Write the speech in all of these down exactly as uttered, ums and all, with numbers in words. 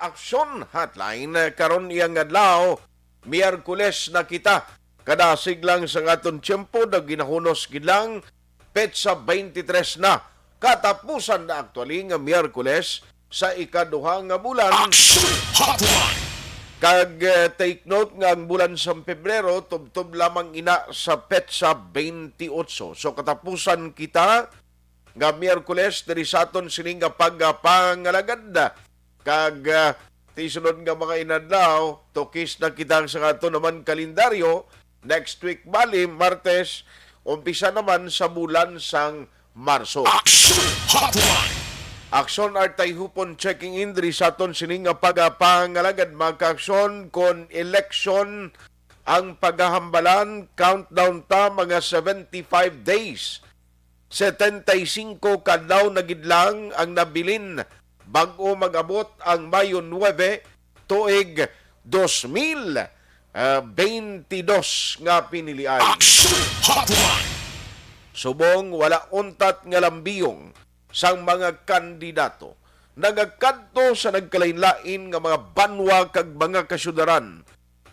Aksyon Hotline, eh, karon iyang adlaw, Miyerkules na kita. Kadasig lang sa aton tiyempo, naginahunos gid lang, petsa twenty-three na. Katapusan na actually nga Miyerkules sa ikaduha nga bulan. Action Hotline! Kag, eh, take note nga ang bulan sang Pebrero, tubtob lamang ina sa petsa twenty-eight. So, katapusan kita nga Miyerkules diri sa aton sini nga pagpangalagad. Kag, ah, ti sunod nga mga inadlaw, tukis na kita sa aton naman kalendaryo. Next week bali, Martes, umpisa naman sa bulan sang Marso. Action Hotline! Aksyon Artay Hupon checking in diri sa aton sini nga pagpangalagad, mga kaaksyon, kon eleksyon ang pagahambalan, countdown ta mga seventy-five days. Setenta y cinco ka adlaw na gid lang ang nabilin bag-o mag-abot ang Mayo nuebe, tuig dos mil, ah, beintidos nga pinilian. Action Hotline! Subong wala untat nga lambiyong sang mga kandidato, nagakadto sa nagkalainlain nga mga banwa kag mga kasyudaran,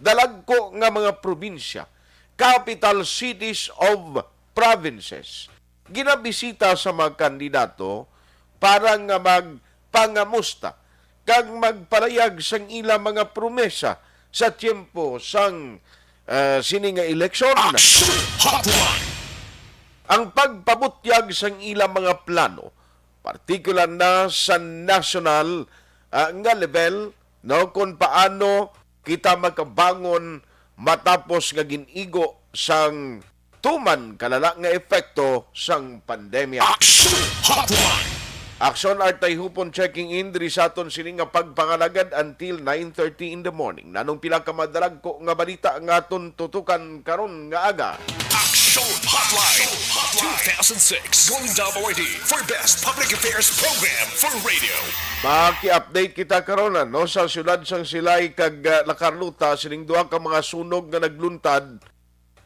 dalagko nga mga probinsya, capital cities of provinces, ginabisita sa mga kandidato para nga magpangamusta kag magpalayag sang ila mga promesa sa tiyempo sang, eh, sini nga eleksyon. Action Hotline! Ang pagpabutyag sang ila mga plano, partikular na sa national, ah, nga level, no, kung paano kita makabangon matapos nga gin-igo sang tuman kalala nga epekto sang pandemya. Action Hotline! Aksyon Artay Hupon checking in diri sa aton sini nga pagpangalagad until nine thirty in the morning. Nanong pila ka madalagko nga balita nga aton tutukan karon nga aga? Action Hotline two thousand six, Golden Dove Awardee for Best Public Affairs Program for Radio. Maki-update kita karon, ano, sa siyudad sang Silay kag, ah, La Carlota sining duha ka mga sunog nga nagluntad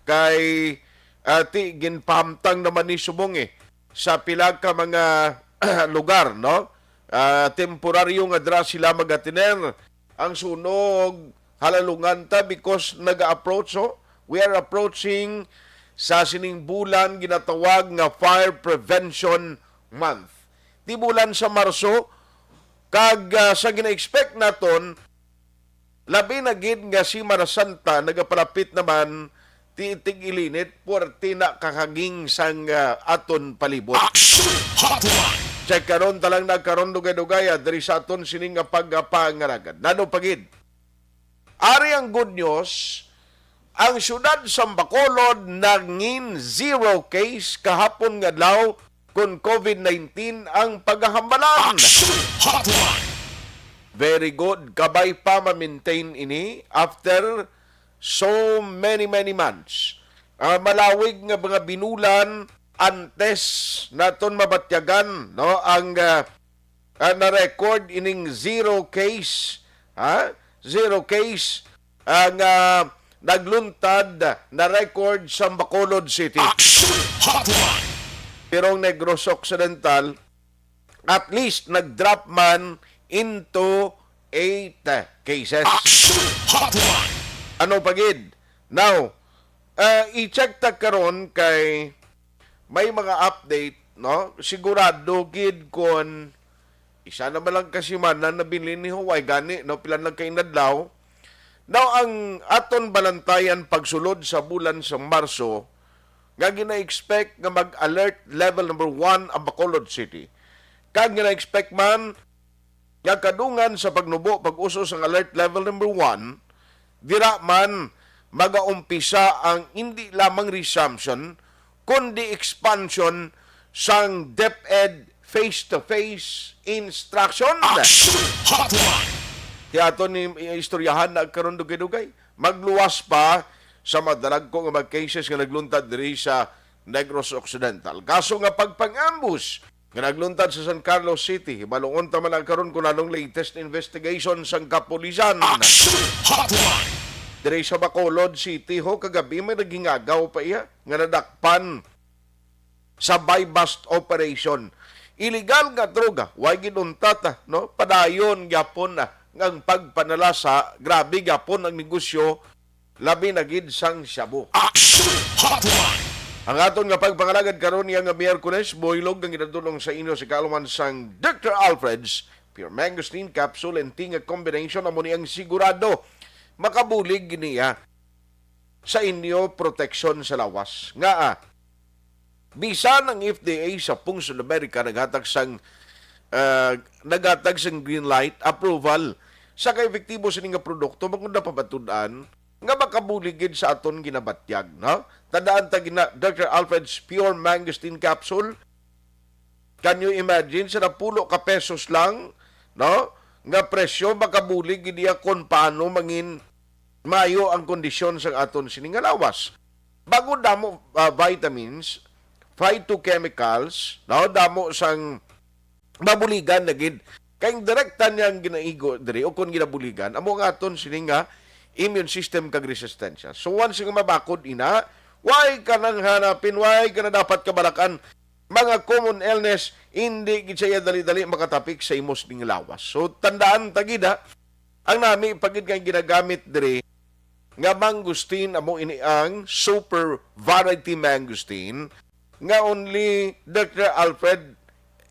kay, ah, ti ginpahamtang naman ni subong, eh, sa pila ka mga lugar, no? Ah, temporaryo nga dira sila magatiner. Ang sunog, halalungan ta because naga-approach, oh. We are approaching sa sining bulan ginatawag nga Fire Prevention Month. Ti bulan sa Marso, kag, ah, sa gina-expect naton, labi na gid nga Semana Santa nagapalapit naman, ti tig-ilinit, puwerte na kakaging sang, ah, aton palibot. Action Hotline! Check karon ta lang nagkaron dugay-dugay, ah, diri sa aton sini nga pagpangalagad. Nano pa gid? Ari ang good news, ang siyudad sa Bacolod nangin zero case kahapon nga adlaw kon COVID nineteen ang pagahambalan. Action Hotline! Very good. Kabay pa ma-maintain ini after so many, many months. Ah, malawig nga mga binulan antes naton mabatyagan, no, ang, ah, ah, na-record ining zero case, ha? Zero case ang, ah, nagluntad na record sa Bacolod City. Action Hotline! Pero ang Negros Occidental, at least nag-drop man into eight cases. Action Hotline! Ano pa gid? Now, ah, i-check ta karon kay may mga update, no? Sigurado gid kon isa na man lang ka semana nabilin ni Hawaii gani, no? Pila na lang ka inadlaw. Now, ang aton balantayan pagsulod sa bulan sa Marso, nga gina-expect nga mag-alert level number one ang Bacolod City. Kag gina-expect man nga kadungan sa pagnubo pag-uso sang alert level number one, dira man magaumpisa ang indi lamang resumption, kundi expansion sang DepEd face-to-face instruction. Action Hotline! Ti aton ni istoryahan na karon dugay-dugay. Magluwas pa sa madalagko nga mga cases nga nagluntad diri sa Negros Occidental. Kaso nga pagpang-ambush nga nagluntad sa San Carlos City, hibaluon ta man ang karon kung anong latest investigation sang kapulisan. Action Hotline! Diri sa Bacolod City, ho, kagabi may nagingagaw pa iya nga nadakpan sa buy-bust operation. Illegal nga droga, way gid untat, ah, no? Padayon gyapon, ah, nga ang pagpanalasa, grabe gyapon ang negosyo, labi na gid sang shabu. Action Hotline! Ang aton nga pagpangalagad karon niya nga Miyerkules, buhilog ang ginadulong sa inyo sa kaaluman sang Doktor Alfred's Pure Mangosteen Capsule and Tea nga combination, amo ni ang sigurado makabulig niya sa inyo proteksyon sa lawas. Nga, ah, bisan ang F D A sa pungsod Amerika naghatag sang, ah, naghatag sang green light, approval sa kaepektibo sini nga produkto, bangod na pamatud-an nga makabulig gid sa aton ginabatyag, no? Tandaan ta gina, Doktor Alfred's Pure Mangosteen Capsule, can you imagine, sa napulo ka pesos lang, no, nga presyo, makabulig gid iya kon paano mangin maayo ang kondisyon sang aton sini nga lawas. Bangod damo, ah, vitamins, phytochemicals, no, damo sang mabuligan na gid. Kay ang direkta niyang ginaigo diri o kon ginabuligan, amo ang aton sini nga immune system kag resistensya. So once nga mabakod ina, why ka nang hanapin, why ka na dapat kabalakan? Mga common illness, hindi gid siya dali-dali makatapik sa imo sining lawas. So tandaan ta gid, ha, ang nami pa gid nga ginagamit diri nga mangosteen, amo ini ang super variety mangosteen nga only Doktor Alfred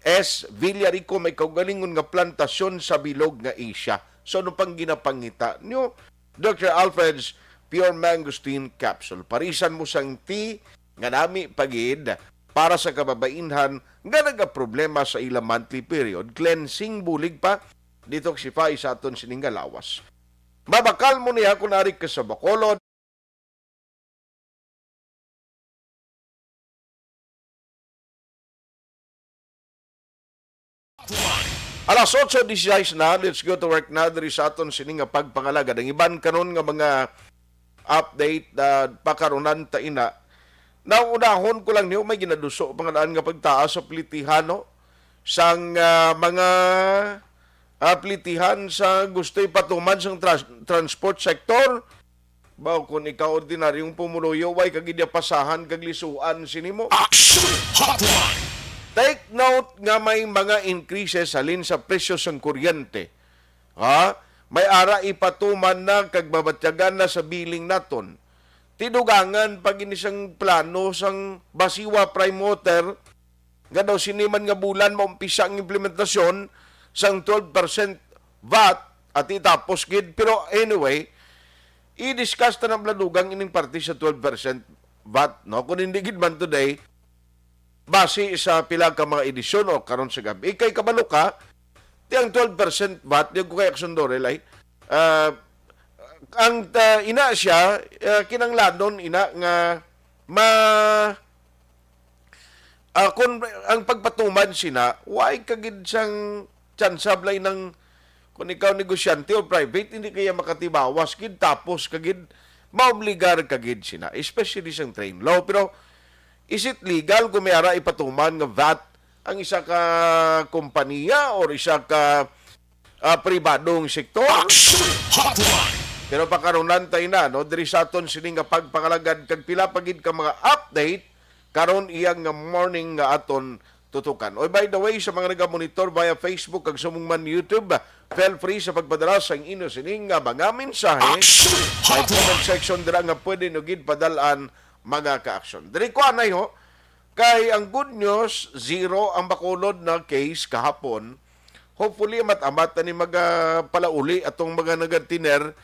S Villarico may kaugalingon nga plantasyon sa bilog nga Asia. So ano pang ginapangita niyo? Doktor Alfred's Pure Mangosteen Capsule. Parisan mo sang tea nga nami pa gid para sa kababainhan nga nagaproblema sa ila monthly period, cleansing bulig pa, detoxify sa aton sining nga lawas. Mabakal mo niya kung ari ka sa Bacolod. Alas otso dieciséis na, let's go to work na diri sa aton sini nga pagpangalagad. Ang iban karon nga mga update, ah, pakarunan ta ina. Naunahon ko lang niyo, may ginaduso pa nga daan nga pagtaas sa plitihan, no? Sang, ah, mga, ah, plitihan sa gusto ipatuman sang trans-, transport sector. Ba, kung ikaw ordinaryong pumuluyo, way ka gid pasahan kag lisuan sini mo. Action Hotline! Take note nga may mga increases halin sa presyo sang kuryente. Ha? May ara ipatuman na kag mabatyagan na sa billing naton. Tidugangan pa gid ni sang plano sang Basiwa Prime Water nga daw sini man nga bulan maumpisa ang implementasyon sang twelve percent vat at itapos gid. Pero anyway, i-discuss ta na bala dugang ining parte sa twelve percent vat, no? Kung hindi gid man today, base sa pila ka mga edisyon o karon sa gabi. Kay kabalo ka, ti ang twelve percent vat, di ko kay Aksyon Dorel ay, ah, ang, ah, ina siya, ah, kinanglanon ina nga ma-, ah, kung ang pagpatuman sina, why ka gid sang tsansa balay nang kung ikaw negosyante o private, hindi kaya makatibawas gid, tapos ka gid, maobligar ka gid sina, especially sang train law. Pero is it legal kung may ara ipatuman nga vat ang isa ka kompanya or isa ka, ah, pribadong sektor? Action Hotline! Pero pakarunan tayo na, no? Diri sa aton sini nga pagpangalagad kag pila pa gid ka mga update karon iyang nga morning nga aton tutukan. Oy, by the way, sa mga nagamonitor via Facebook kag subong man YouTube, feel free sa pagpadala sa inyo sining nga mga mensahe. Action May Hotline! Comment section dira nga pwede nyo gid padalaan mga ka-action. Diri ko anay ho, kay ang good news, zero ang Bacolod na case kahapon. Hopefully, amat-amat na ni magapalauli atong mga nagatiner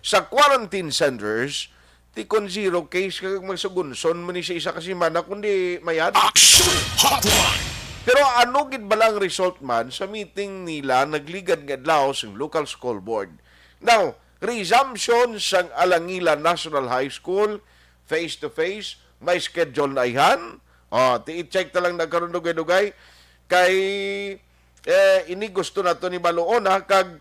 sa quarantine centers, ti kon zero case kag magsugunson man ni sa isa ka semana, kundi mayad. Action Hotline! Pero ano gid bala ang result man sa meeting nila nagligad nga adlaw sang local school board? Now, resumption sang Alangila National High School, face to face, may schedule na ihan. O, ti i-check ta lang na karon dugay-dugay. Kay, eh, ini gusto nato ni baluon, ha, kag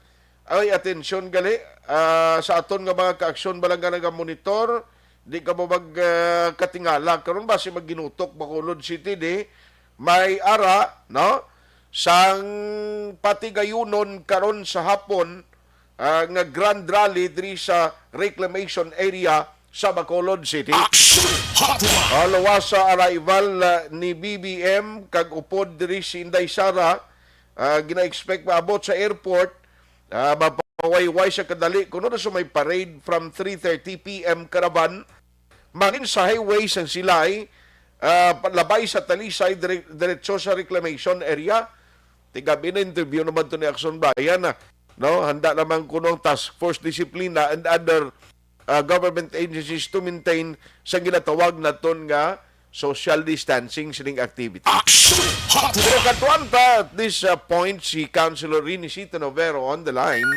ay atensyon gali, ah, sa aton nga mga kaaksyon, bala nga nagamonitor, di ka mo mag, ah, katingala karon ba si magginutok Bacolod City di may ara, no? Sang patigayunon karon sa hapon, ah, nga grand rally diri sa reclamation area sa Bacolod City. Action Hotline! Ah, luwas sa arrival, ah, ni B B M kag upod diri si Inday Sara, ah, gina-expect maabot sa airport, ah, mapa-, pawayway sa kadali kuno sa may parade from three thirty P M caravan, mangin sa highway sang Silay, ah, labay sa Talisay, dire-, diretso sa reclamation area. Tigabi na interview naman to ni Aksyon Bayan, ah, no? Handa naman kuno ang Task Force Disiplina and other, ah, government agencies to maintain sa ginatawag naton nga social distancing sining activity. Action Hotline! Pero katuan pa at this, ah, point si Councilor Rinicito Novero on the line.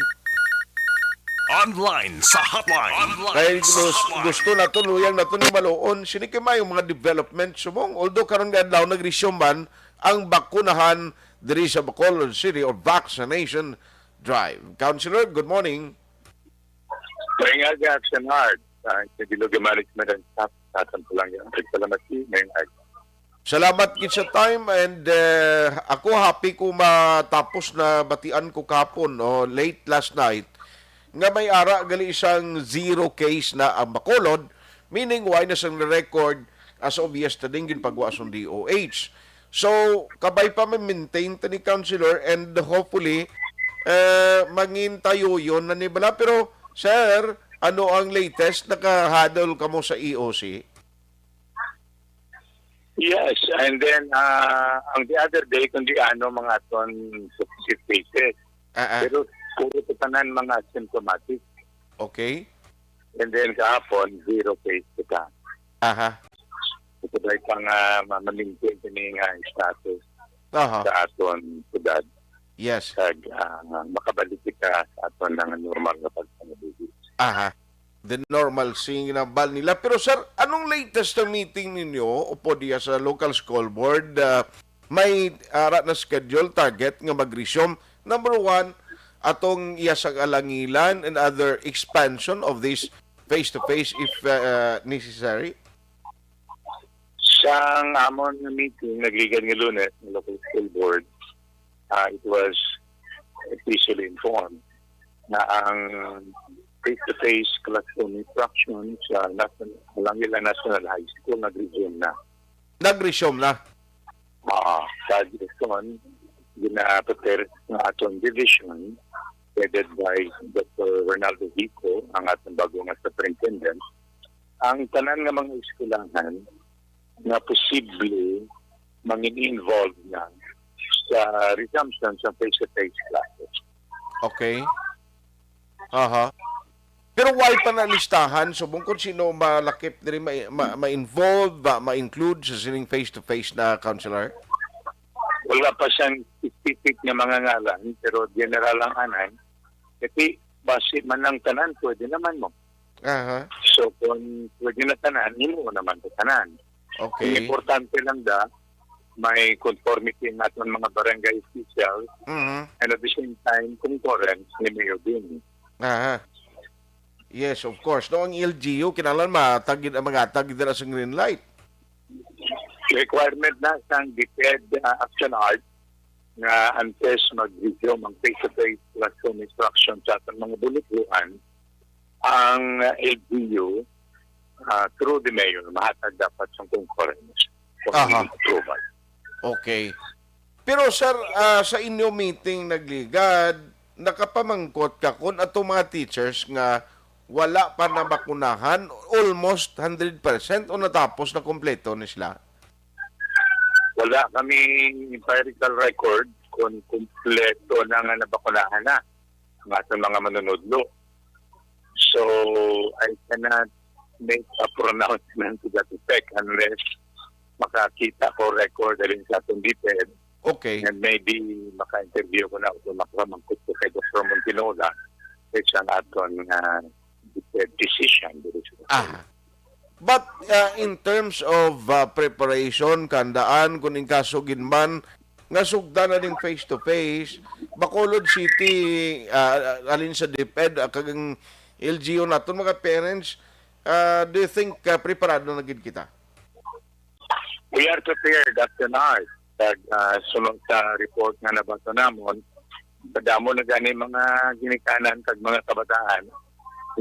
Online sa hotline. Online Kay sa gus-, hotline. Gusto naton, luyang naton ni maluon, sini kay may mga development subong. Although karon nga adlaw nag-resume man ang bakunahan diri sa Bacolod City or vaccination drive. Councilor, good morning. Maayong aga, Action Hard. Ah, sa Bilog Management and staff, sa aton po lang yan. Salamat, si Maayong Aga. Salamat gid sa time and, eh, ako happy ko matapos na batian ko kahapon, no, late last night, nga may ara gali isang zero case na ang Bacolod, meaning wala na sang record as of yesterday, ginpagwa sang D O H. So, kabay pa ma-maintain ta ni, Councilor, and hopefully, eh, mangin tayo yun na ni bala. Pero, sir, ano ang latest? Nakahadol kamo sa E O C? Yes, and then, ah, ang the other day, kung di ano, mga aton suspicious cases. Ah, ah. Pero puro to tanan mga asymptomatic. Okay. And then kahapon, zero case kita. Aha. Ito ba itang, ah, ma-, ma-maintain kini nga status Aha. sa aton syudad? Yes. Kag, ah, makabalik kita sa aton nga normal nga pagpangabuhi. Aha. The normalcy nga bal nila. Pero, sir, anong latest sa meeting ninyo upod diya sa local school board? Ah, may ara na schedule, target nga mag-resume? Number one, atong iya sa kalangilan and other expansion of this face-to-face if, ah, necessary? Sa amon nga meeting, nagligad nga Lunes, nga local school board, ah, it was officially informed na ang face-to-face classroom instruction sa national, Langila National High School nag-resume na. Nag-resume na? Ah, sa Quezon, gina-prepare ng aton division, headed by Doctor Ronaldo Vico, ang aton bago nga superintendent, ang tanan nga mga eskwelahan nga posible mangin-involve na sa resumption sa face-to-face classes. Okay. Aha. Pero wala pa na listahan subong kung sino malakip diri ma, ma, ma-involve ba, ma-include sa sining face-to-face na, Councilor? Wala pa siyang specific nga mga ngalan, pero general lang anay. Kasi basi man ang tanan, pwede naman mo. Aha. So, kung pwede na tanan, himuon naman sa tanan. Okay. Ang importante lang da, may conformity ang aton mga barangay officials Mhm. and at the same time, concurrence ni Mayor Ding. Aha. Yes, of course. No, ang L G U, kinahanglan matagid ang mga tagid dira sa green light. Requirement na sang DepEd, uh, Action Art nga antes mag-resume ang face-to-face classroom instruction sa aton mga bulutluhan, ang L G U, ah, through the mayor, mahatag dapat sang concurrence kung Aha. approval. Okay. Pero, sir, ah, sa inyo meeting nagligad, nakapamangkot ka kung ato mga teachers nga wala pa nabakunahan, almost hundred percent, o natapos na kompleto ni sila? Wala kami empirical record kung kompleto na nga nabakunahan na ang aton mga manunudlo. So, I cannot make a pronouncement to that effect unless makakita ko record dali sa atong DepEd. Okay. And maybe maka-interview ko na o makapamangkot ko kay Doctor Montinola sa isang aton nga DepEd decision diri sa Ah. But, uh, in terms of, uh, preparation, kandaan, kung in kaso gid man, nga sugdan na ning face-to-face, Bacolod City, uh, alin sa DepEd, uh, kag ang L G U naton, mga parents, uh, do you think, uh, preparado na gid kita? We are prepared, Doctor Nard. Kag, ah, sunod sa report nga nabato namon, kadamo na gani mga ginikanan kag mga kabataan,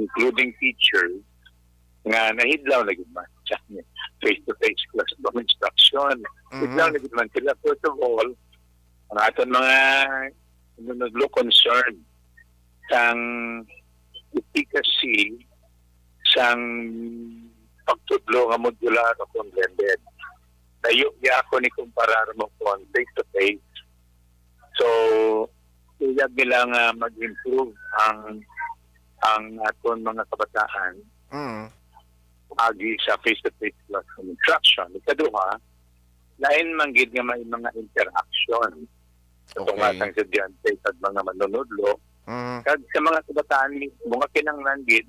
including teachers, nga nahidlaw na gid man sa face-to-face classroom instruction. Mhm. Hidlaw na gid man sila. First of all, ang aton mga manunudlo concern sang efficacy sang pagtudlo nga modular o kung blended. Layo gyapon ni kumparar mo kon face to face. So, kuyag nila nga mag-improve ang, ang aton mga kabataan Mm. agi sa face-to-face classroom instruction. Ikaduha, lain man gid nga may mga interaction sa Okay. tunga sang estudyante kag mga manunudlo. Mm. Kag sa mga kabataan mismo nga kinahanglan gid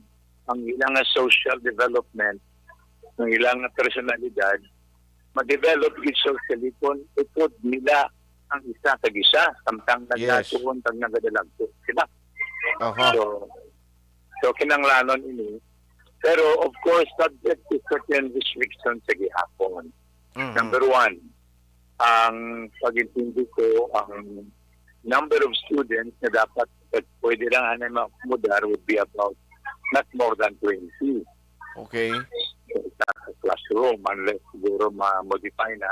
ang ilang nga social development, ang ilang nga personalidad, ma-develop gid socially kung upod nila ang isa kag isa, samtang Yes. nagatuon kag nagadalagto sila. Aha. So, so kinahanglanon ini. Pero of course, subject to certain restrictions sa gihapon. Mhm. Number one, ang pag-intindi ko, ang number of students na dapat pwede lang anay maakomodar would be about not more than twenty Okay. sa classroom, unless siguro ma-modify na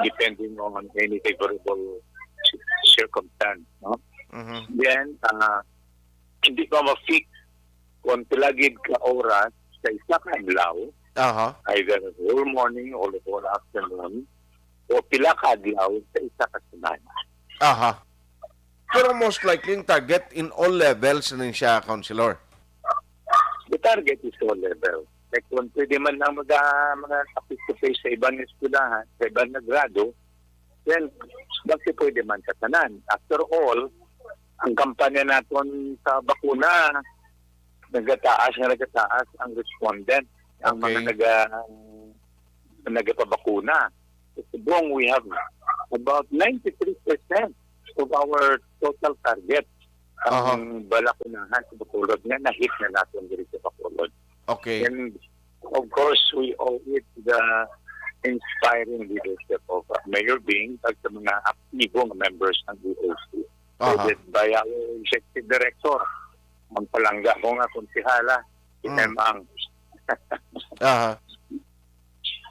depending on any favorable circumstance, no? Mhm. Then, ah, hindi pa ma-fix kung pila gid ka oras sa isa ka adlaw, Aha. either whole morning or whole afternoon, o pila ka adlaw sa isa ka semana. Aha. Pero most likely, ang target in all levels na siya, Councilor. The target is all level. Like, kung pwede man lang mag, ah, mga face-to-face sa ibang eskwelahan, sa ibang na grado, then, bakit pwede man sa tanan? After all, ang kampanya naton sa bakuna, nagataas nga nagataas ang respondent, ang mga Okay. naga-, nagapabakuna. Sa Subong, we have about ninety-three percent of our total target ang Aha. balakunahan sa Bacolod nga na-hit na naton diri sa Bacolod. Okay. And of course, we owe it to the inspiring leadership of, uh, Mayor Bing at sa mga aktibo nga members ng E O C. Aha. Headed by our executive director, ang palangga ko nga konsehala, si Mm. Emang. Aha.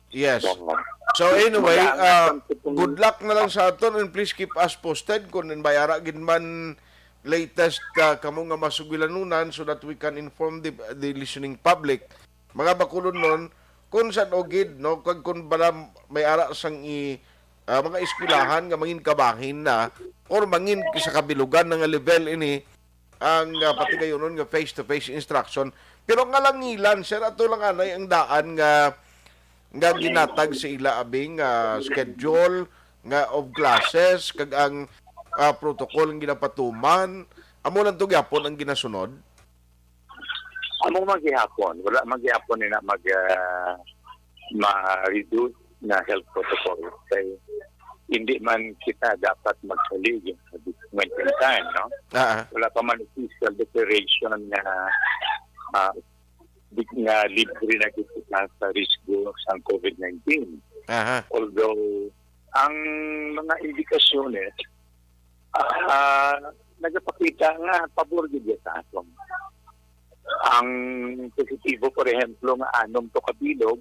Yes. Oo. So anyway, Wala na uh, kang tutong- good luck na lang sa aton, and please keep us posted kung may ara gid man latest, uh, kamo nga masugilanonan so that we can inform the, the listening public, mga Bacolodnon, kung san-o gid, no, kag kung bala may ara sang i-, ah, mga eskwelahan nga mangin kabahin na or mangin sa kabilugan na nga level ini ang, ah, patigayunon nga face-to-face instruction. Pero nga langilan, sir, ato lang anay ang daan nga, nga ginatag sa ila abing, ah, schedule nga of classes kag ang, ah, protocol nga ginapatuman. Amo lang to gyapon ang ginasunod. Amo man gihapon, wala man gihapon ni na mag, ah, ma-reduce na health protocol. Kay hindi man kita dapat magsalig sa this point in time, no? Ah, ah. Wala pa man official declaration nga, ah, di, nga libre na kita sa risgo sang COVID nineteen. Aha. Although, ang mga indikasyones, ah, nagapakita nga pabor gid sa aton. Ang positibo, por ehemplo, nga anom to ka bilog,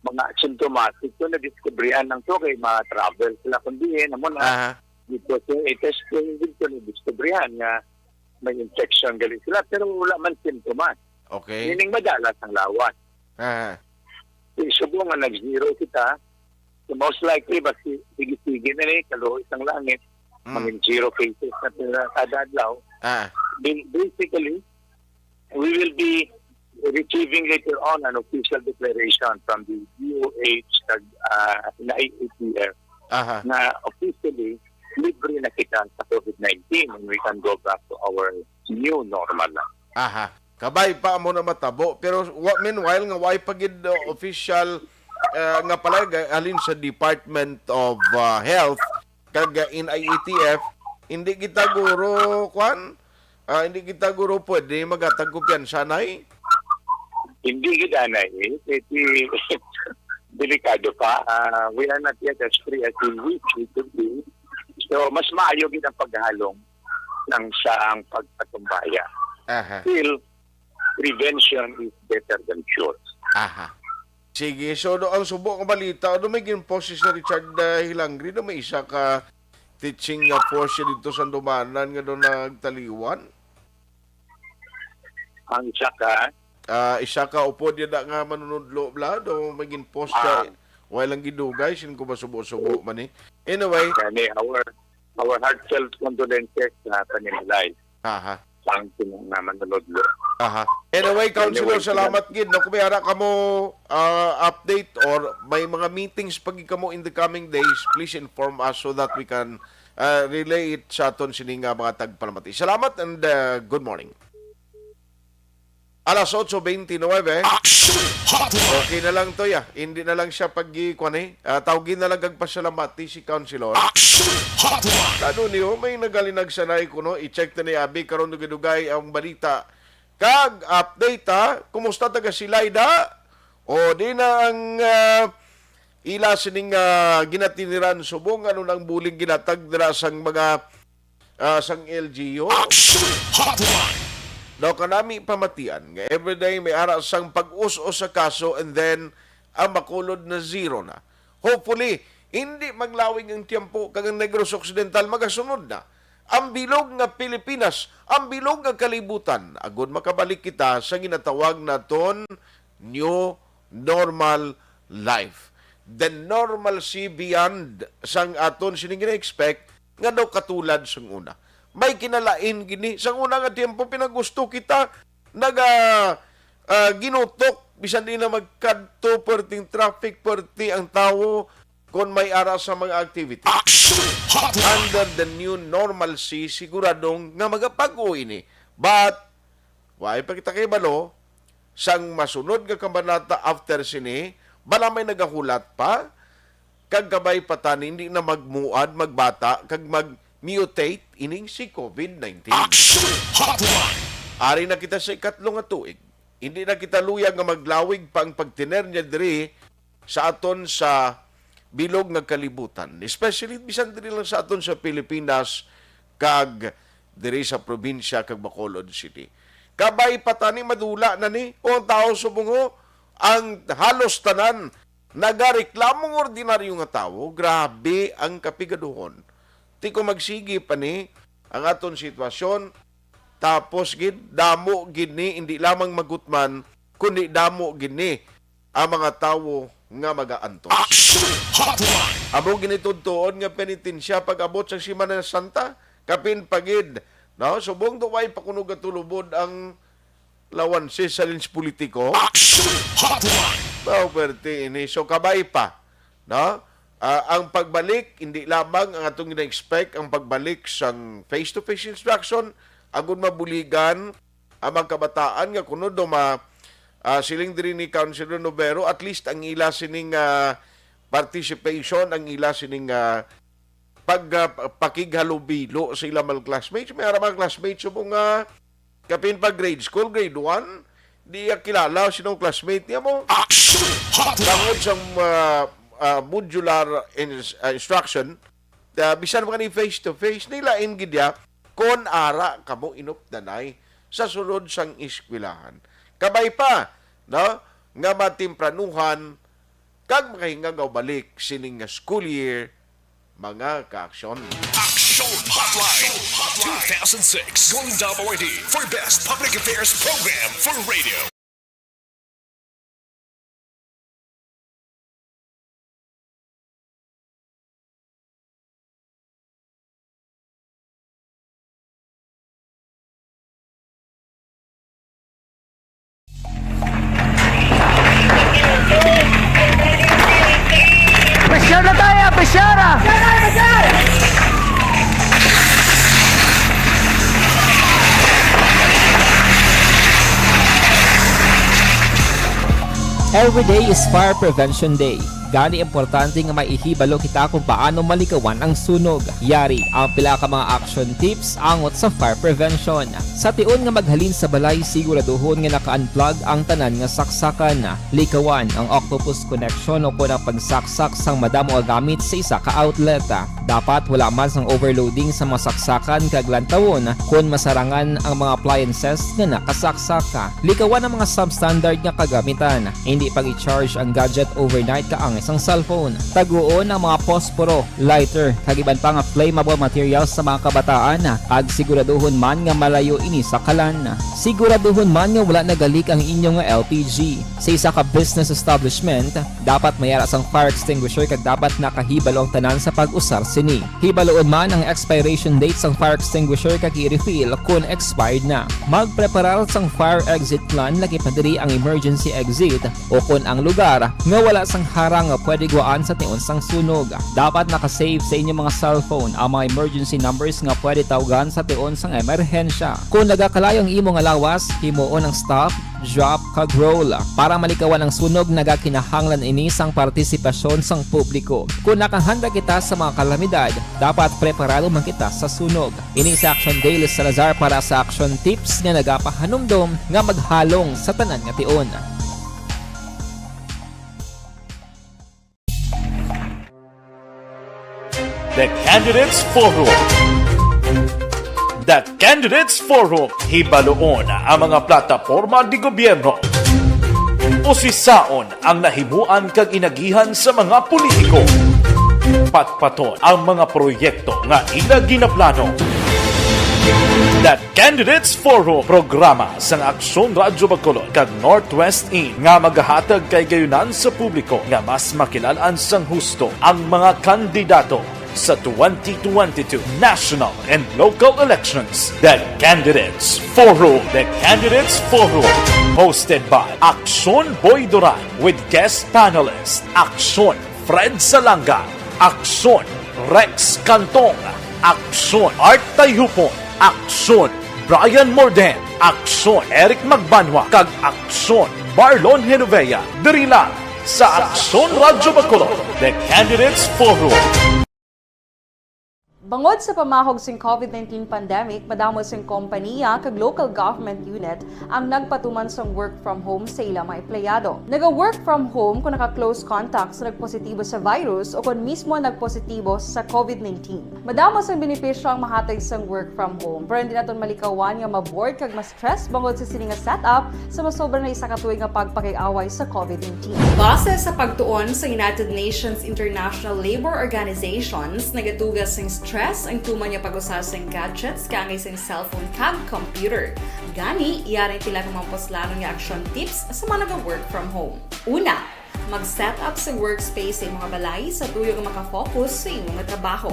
mga asymptomatic to, nadiskubrihan lang to kay ma-travel sila kun diin, amo na. Aha. Dito sa testing, dito nadiskubrihan nga may infection gali sila, pero wala man sintomas. Okay. Meaning, madalas ang lawas. Aha. Subong nga nag-zero kita, so most likely, basi sige-sige na ni, kaluoy sang langit, Mm. mangin zero cases na sila kada adlaw. Ah. Ba-, basically, we will be receiving later on an official declaration from the D O H kag, ah, N I A T F Aha. nga officially libre na kita sa COVID nineteen and we can go back to our new normal na. Aha. Kabay pa amo na matabo. Pero wa-, meanwhile, nga way pa gid, uh, official, uh, nga palagay halin sa Department of, uh, Health kag, uh, N I A T F, hindi kita guro, kwan? Ah, hindi kita guro pwede maghatag kumpiyansa, nay? Hindi gid, anay, eh. Kasi delikado pa. Ah, we are not yet as free as we wish we could be. So, mas maayo gid ang paghalong ng sa ang pagpatumbaya. Aha. Still, prevention is better than cure. Aha. Sige, so do, ang subo nga balita, do may gin-post si Sir Richard, ah, Hilangri, do may isa ka teaching nga force siya dito sa Andumanan nga do nagtaliwan? Ang isa ka, ah, isa ka upod yun na nga manunudlo, bla, do may ginpost ka, ah, way lang gidugay, sin ko ba subo-subo man eh. Anyway. Kani, our, our heartfelt condolences sa panimalay. Aha. Sa ang sino nga manunudlo. Aha. Anyway, Councilor, anyway, salamat gid, no? Kung may ara ka mo, ah, update or may mga meetings pag kamo in the coming days, please inform us so that we can, ah, relay it sa aton sini nga mga tagpalamati. Salamat and, ah, good morning. Alas otso bente nuebe. Action Hotline. Okay na lang to, ya. Hindi na lang siya pag-, kuwan, eh. Ah, tawagin na lang kag pasalamati si Councilor. Action Hotline. Kano niyo, may nagalinag sanay kuno, i-check na ni Abi, karon dugay-dugay ang balita. Kag update, ha? Kumusta taga Silay da? O, di na ang, ah, ila sining, ah, ginatiniran subong, ano nang bulig ginatag dira sang mga, ah, sang L G U? Action Hotline. Daw kanami pamatian nga everyday may ara sang pag-us-os sa kaso and then ang Bacolod na zero na. Hopefully, hindi maglawig ang tiyempo kag ang Negros Occidental magasunod na ang bilog nga Pilipinas, ang bilog nga kalibutan, agud makabalik kita sa ginatawag naton new normal life. The normalcy beyond sang aton sini gina-expect nga daw katulad sang una. May kinalain gini. Sang una nga tiyempo, pinagusto kita, naga, ah, ginutok, bisan di na magkadto, perting traffic, perti ang tawo, kon may ara sa mga activity. Action Hotline. Under the new normalcy, siguradong nga magapag-o ini. But, way pa kita kahibalo, sang masunod nga kabanata after sini, bala may nagahulat pa, kag kabay pa tani, hindi na magmuad, magbata, kag mag-mutate ining si covid nineteen. Action Hotline. Ari na kita sa ikatlo nga tuig. Hindi na kita luyag nga maglawig pa ang pagtiner niya diri sa aton sa bilog nga kalibutan, especially bisan diri lang sa aton sa Pilipinas kag diri sa probinsya kag Bacolod City. Kabay pa tani madula na ni o ang tawo subong ho, ang halos tanan nagareklamo nga ordinaryo nga tawo. Grabe ang kapigaduhon. Ti kung magsigi pa ni ang aton sitwasyon, tapos gid, damo gid ni, hindi lamang magutman, kundi damo gid ni ang mga tawo nga magaantos. Action Hotline. Amo gini tudtoon nga penitensya pag-abot sa Semana Santa, kapin pa gid, no? Subong do way pa kuno gatulubod ang lawansi sa lins politiko. Action Hotline. Mao perti ini. So, kabay pa, no? Ah, ang pagbalik, hindi lamang ang atong gina-expect ang pagbalik sang face-to-face instruction, agon mabuligan ang mga kabataan nga kuno do ma-, ah, siling diri ni Councilor Novero, at least ang ila sining, ah, participation, ang ila sining, ah, pag, ah, pakighalubilo sa ilang mga classmates. May ara mga classmates subong nga kapin pa grade school, grade one, di iya kilala sinong classmate niya mo. Action Hotline. Tungod sa, ah, ah, modular ins-, ah, instruction, ah, bisan pa ni face to face, nilain gid ya kon ara kamo inupdanay sa sulod sang eskwelahan. Kabay pa, no, nga matempranuhan kag makahingagaw balik sining nga school year, mga kaaksyon. Action Hotline two thousand six Golden Dome Awardee for Best Public Affairs Program for Radio. Pressure na tayo, pressure! Every day is Fire Prevention Day. Gani, importante nga may ihibalo kita kung paano malikawan ang sunog. Yari ang pila ka mga action tips angot sa fire prevention. Sa tion nga maghalin sa balay, siguraduhon nga naka-unplug ang tanan nga saksakan. Likawan ang octopus connection o kon ang pagsaksak sang madamo nga gamit sa isa ka outlet. Dapat wala man sang overloading sa mga saksakan kag lantawon kon masarangan ang mga appliances nga nakasaksak. Likawan ang mga substandard nga kagamitan. Hindi pag-i-charge ang gadget overnight ka ang sang cellphone. Taguon ang mga posporo, lighter, kag iban pa nga flammable materials sa mga kabataan, kag siguraduhon man nga malayo ini sa kalan. Siguraduhon man nga wala nagalik ang inyo nga L P G. Sa isa ka business establishment, dapat may ara sang fire extinguisher kag dapat nakahibalo ang tanan sa pag-usar sini. Hibaluon man ang expiration date sang fire extinguisher kag i-refill kon expired na. Magpreparar sang fire exit plan, laki pa diri ang emergency exit, o kon ang lugar nga wala sang harang nga pwede gwaan sa tion sang sunog. Dapat naka-save sa inyo mga cellphone ang mga emergency numbers nga pwede tawgan sa tion sang emerhensya. Kon nagakalayo ang imo nga lawas, himuon ang stop, drop, kag roll. Para malikawan ang sunog, nagakinahanglan ini sang partisipasyon sang publiko. Kon nakahanda kita sa mga kalamidad, dapat preparado man kita sa sunog. Ini si Action Daily Salazar para sa Action Tips nga nagapahanumdom nga maghalong sa tanan nga tion. The Candidates Forum. The Candidates Forum. Hibaluon ang mga plataporma di gobyerno. Usisaon ang nahimuan kag inagihan sa mga politiko. Patpaton ang mga proyekto nga ila ginaplano. The Candidates Forum, programa sang Aksyon Radyo Bacolod kag Northwest In nga magahatag kay gayunan sa publiko nga mas makilal-an sang husto ang mga kandidato sa twenty twenty-two national and local elections. The Candidates Forum. The Candidates Forum. Hosted by Aksyon Boy Duran with guest panelist Aksyon Fred Salanga, Aksyon Rex Cantong, Aksyon Art Tayhupon, Aksyon Brian Morden, Aksyon Eric Magbanwa, kag Aksyon Marlon Genovea. Diri lang sa Aksyon Radyo Bacolod, The Candidates Forum. Bangod sa pamahog sing COVID nineteen pandemic, madamo sing kompaniya kag local government unit ang nagpatuman sang work from home sa ila mga empleyado. Naga-work from home kung naka-close contact sa nagpositibo sa virus o kon mismo nagpositibo sa COVID nineteen. Madamo sang benepisyo ang mahatag sang work from home, pero hindi naton malikawan nga ma-bored kag ma-stress bangod sa sini nga setup sa masobra na isa ka tuig nga pagpakig-away sa COVID nineteen. Base sa pagtuon sa United Nations International Labor Organizations, nagatuga sing stress ang tuman nga pag-usa sing gadgets kaangay sing cellphone kag computer. Gani, yari ang pila ka mga puslanon nga action tips sa mga naga-work from home. Una, mag-set up sa workspace sa imong balay sa tuyo nga makafocus sa imong trabaho.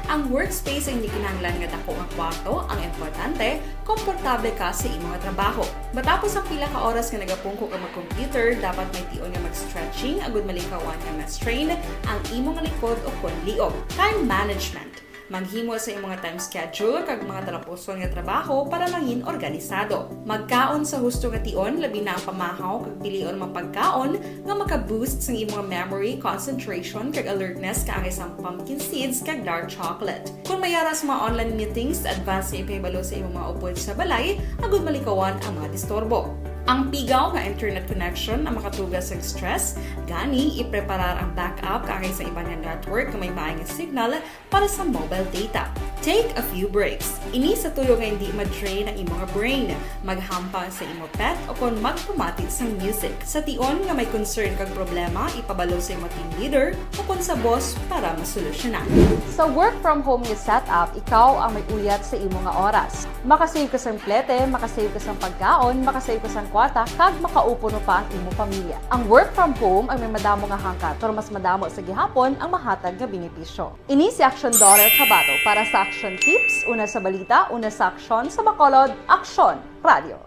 Ang workspace ay hindi kinahanglan nga dako nga kwarto, ang importante, komportable ka sa imong trabaho. Matapos ang pila ka oras nga nagapungko ka mag-computer, dapat may tion nga mag-stretching agud malikawan nga ma-strain ang imong likod o kon liog. Time management. Maghimo sa imong time schedule kag mga talapuson nga trabaho para mangin organisado. Magkaon sa husto nga tion, labi na ang pamahaw kag pilion mga pagkaon nga maka-boost sang imong memory, concentration, kag alertness kaangay sang pumpkin seeds kag dark chocolate. Kung may ara sa mga online meetings, advance nga ipahibalo sa imong mga upod sa balay agud malikawan ang mga disturbo. Ang pigaw nga internet connection ang makatuga sang stress, gani ipreparar ang backup kaangay sa iban nga network nga may maayo nga signal para sa mobile data. Take a few breaks. Ini sa tuyo nga hindi ma-drain ang imo nga brain. Maghampang sa imo pet o kon magpamati sang music. Sa tion nga may concern kag problema, ipabalo sa imo team leader o kon sa boss para masolusyonan. Sa work from home nga setup, ikaw ang may uyat sa imo nga oras. Makasave ka sang plete, makasave ka sang pagkaon, makasave ka sang kwarta, kag makaupuno pa ang imo pamilya. Ang work from home ang may madamo nga hangkat, pero mas madamo sa gihapon ang mahatag nga benepisyo. Ini si Action Daughter Cabato para sa Action Tips, una sa balita, una sa aksyon, sa Bacolod, Aksyon Radio.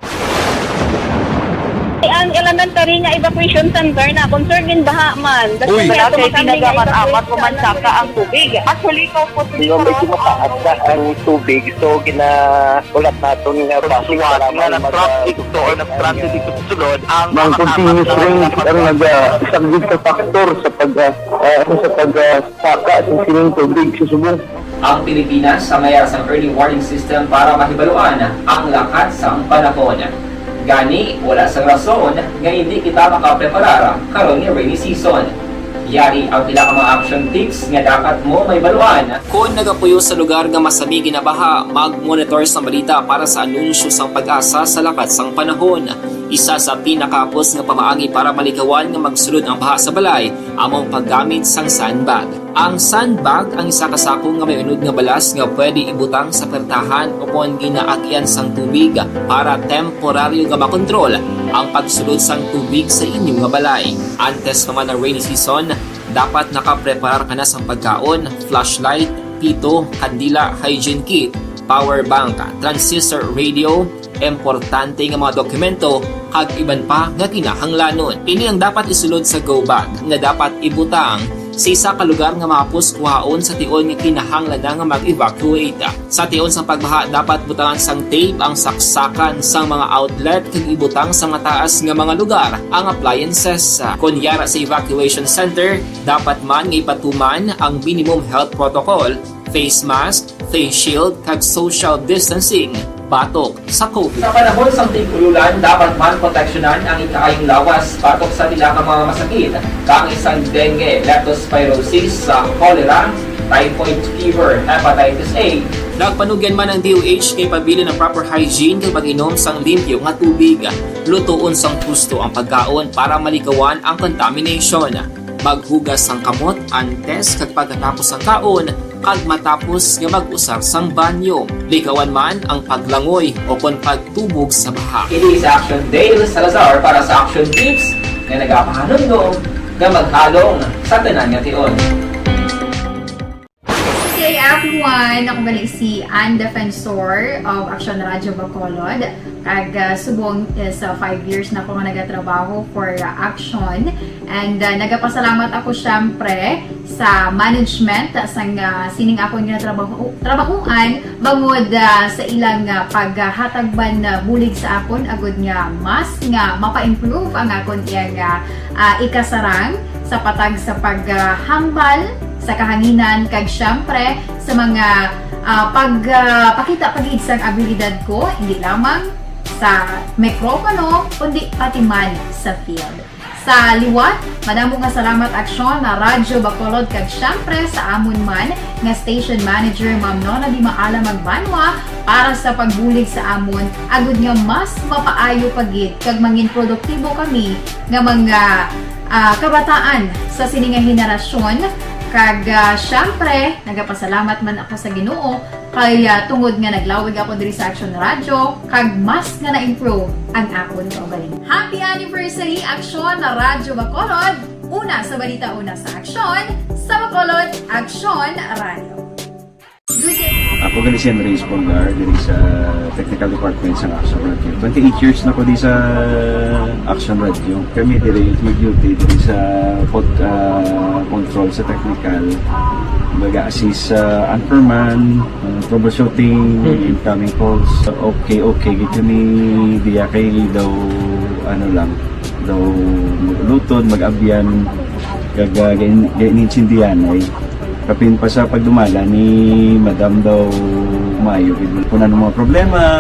Ang elementary nga evacuation center na concern in baha man. Uy. Wala kay tinaga man amat o mansaka ang tubig. Actually, ikaw po, Di ba, medyo mataas na ang tubig, so ginahulat naton nga bus para nga mag-, nag-transit to or nag-transit dito sa sulod ang Ang continuous rain ang naga-, isa gid ka factor sa pag, ah, ah, ano, sa pag, ah, saka sa sining tubig sa subong. Ang Pilipinas sa mayara sang early warning system para mahibaluan ang lakat sang panahon. Gani, wala sang rason nga hindi kita makapreparar karon nga rainy season. Yari ang pila ka mga action tips nga dapat mo mahibaluan. Kon nagapuyo sa lugar nga masami ginabaha, mag-monitor sang balita para sa anunsyo sang PAGASA sa lakat sang panahon. Isa sa pinakahapos nga pamaagi para malikawan nga magsulod ang baha sa balay amo ang paggamit sang sandbag. Ang sandbag ang isa ka sako nga may unod nga balas nga pwede ibutang sa pertahan ukon ginaagyan sang tubig para temporaryo nga makontrol ang pagsulod sang tubig sa inyo nga balay. Antes pa man ang rainy season, dapat nakapreparar ka na sang pagkaon, flashlight, pito, kandila, hygiene kit, power bank, transistor radio, importante nga mga dokumento, kag iban pa nga kinahanglanon. Ini ang dapat isulod sa go bag nga dapat ibutang sa isa ka lugar nga mahapos kuhaon sa tion nga kinahanglan na nga mag-evacuate. Sa tion sang pagbaha, dapat butangan sang tape ang saksakan sang mga outlet kag ibutang sa mataas nga mga lugar ang appliances. Kon yara sa evacuation center, dapat man nga ipatuman ang minimum health protocol, face mask, face shield, kag social distancing batok sa COVID. Sa panahon sang tig-ululan, dapat man proteksyonan ang ikaayong lawas batok sa pila ka mga masakit, kaangay sang dengue, leptospirosis, sa cholera, typhoid fever, hepatitis A. Nagpanugyan man ang D O H nga ipabilin ang proper hygiene kag pag-inom sang limpyo nga tubig. Lutoon sang husto ang pagkaon para malikawan ang contamination. Maghugas sang kamot antes kag pagkatapos sang kaon kag matapos nga mag-usar sang banyo. Likawan man ang paglangoy o kon pagtubog sa baha. Ini sa Action Dale Salazar para sa Action Tips nga nagapahanumdom nga maghalong sa tanan nga tion. Hey everyone! Ako gali si Ann Defensor of Action Radio Bacolod. Kag, ah, subong is, ah, five years na ako nga nagatrabaho for, ah, Action. And, ah, nagapasalamat ako syempre sa management, ah, sang, ah, sining akon nga trabaho, trabahuan bangod, ah, sa ilang, ah, paghatag man, ah, bulig sa akon agud nga mas nga mapa-improve ang akon iyang, ah, ah, ikasarang sa patag sa paghambal sa kahanginan, kag siyempre sa mga, ah, pag, ah, pakita pa gid sang abilidad ko, hindi lamang sa mikropono, kundi pati man sa field. Sa liwat, madamo nga salamat, Aksyon, na Radyo Bacolod, kag siyempre sa amon man nga station manager, Ma'am Nona Di Maala Magbanwa, para sa pagbulig sa amon, agud nga mas mapaayo pa gid kag mangin produktibo kami nga mga, ah, kabataan sa sini nga henerasyon. Kag, ah, siyempre, nagapasalamat man ako sa Ginoo kay, ah, tungod nga naglawig ako diri sa Action Radio, kag mas nga na-improve ang akon kaugalingon. Happy anniversary, Action na Radyo Bacolod! Una sa balita, una sa aksyon, sa Bacolod, Action Radio. Good day. Ako gali si Henry Espolgar, diri sa technical department sa Action Radio. Twenty-eight years na ko di sa Action Radio. Kami diri mag-duty diri sa pod-, ah, control sa technical. Mag-assist sa anchorman, ah, troubleshooting, Mhm. incoming calls. Okay, okay, gid kami diya kay daw, ano lang, daw mag-ulutod, mag-abyan, kag, ah, gain-, gain-, intindihan ay. Kapin pa sa pagdumala ni Madam daw maayo gid. Kung ano mga problema,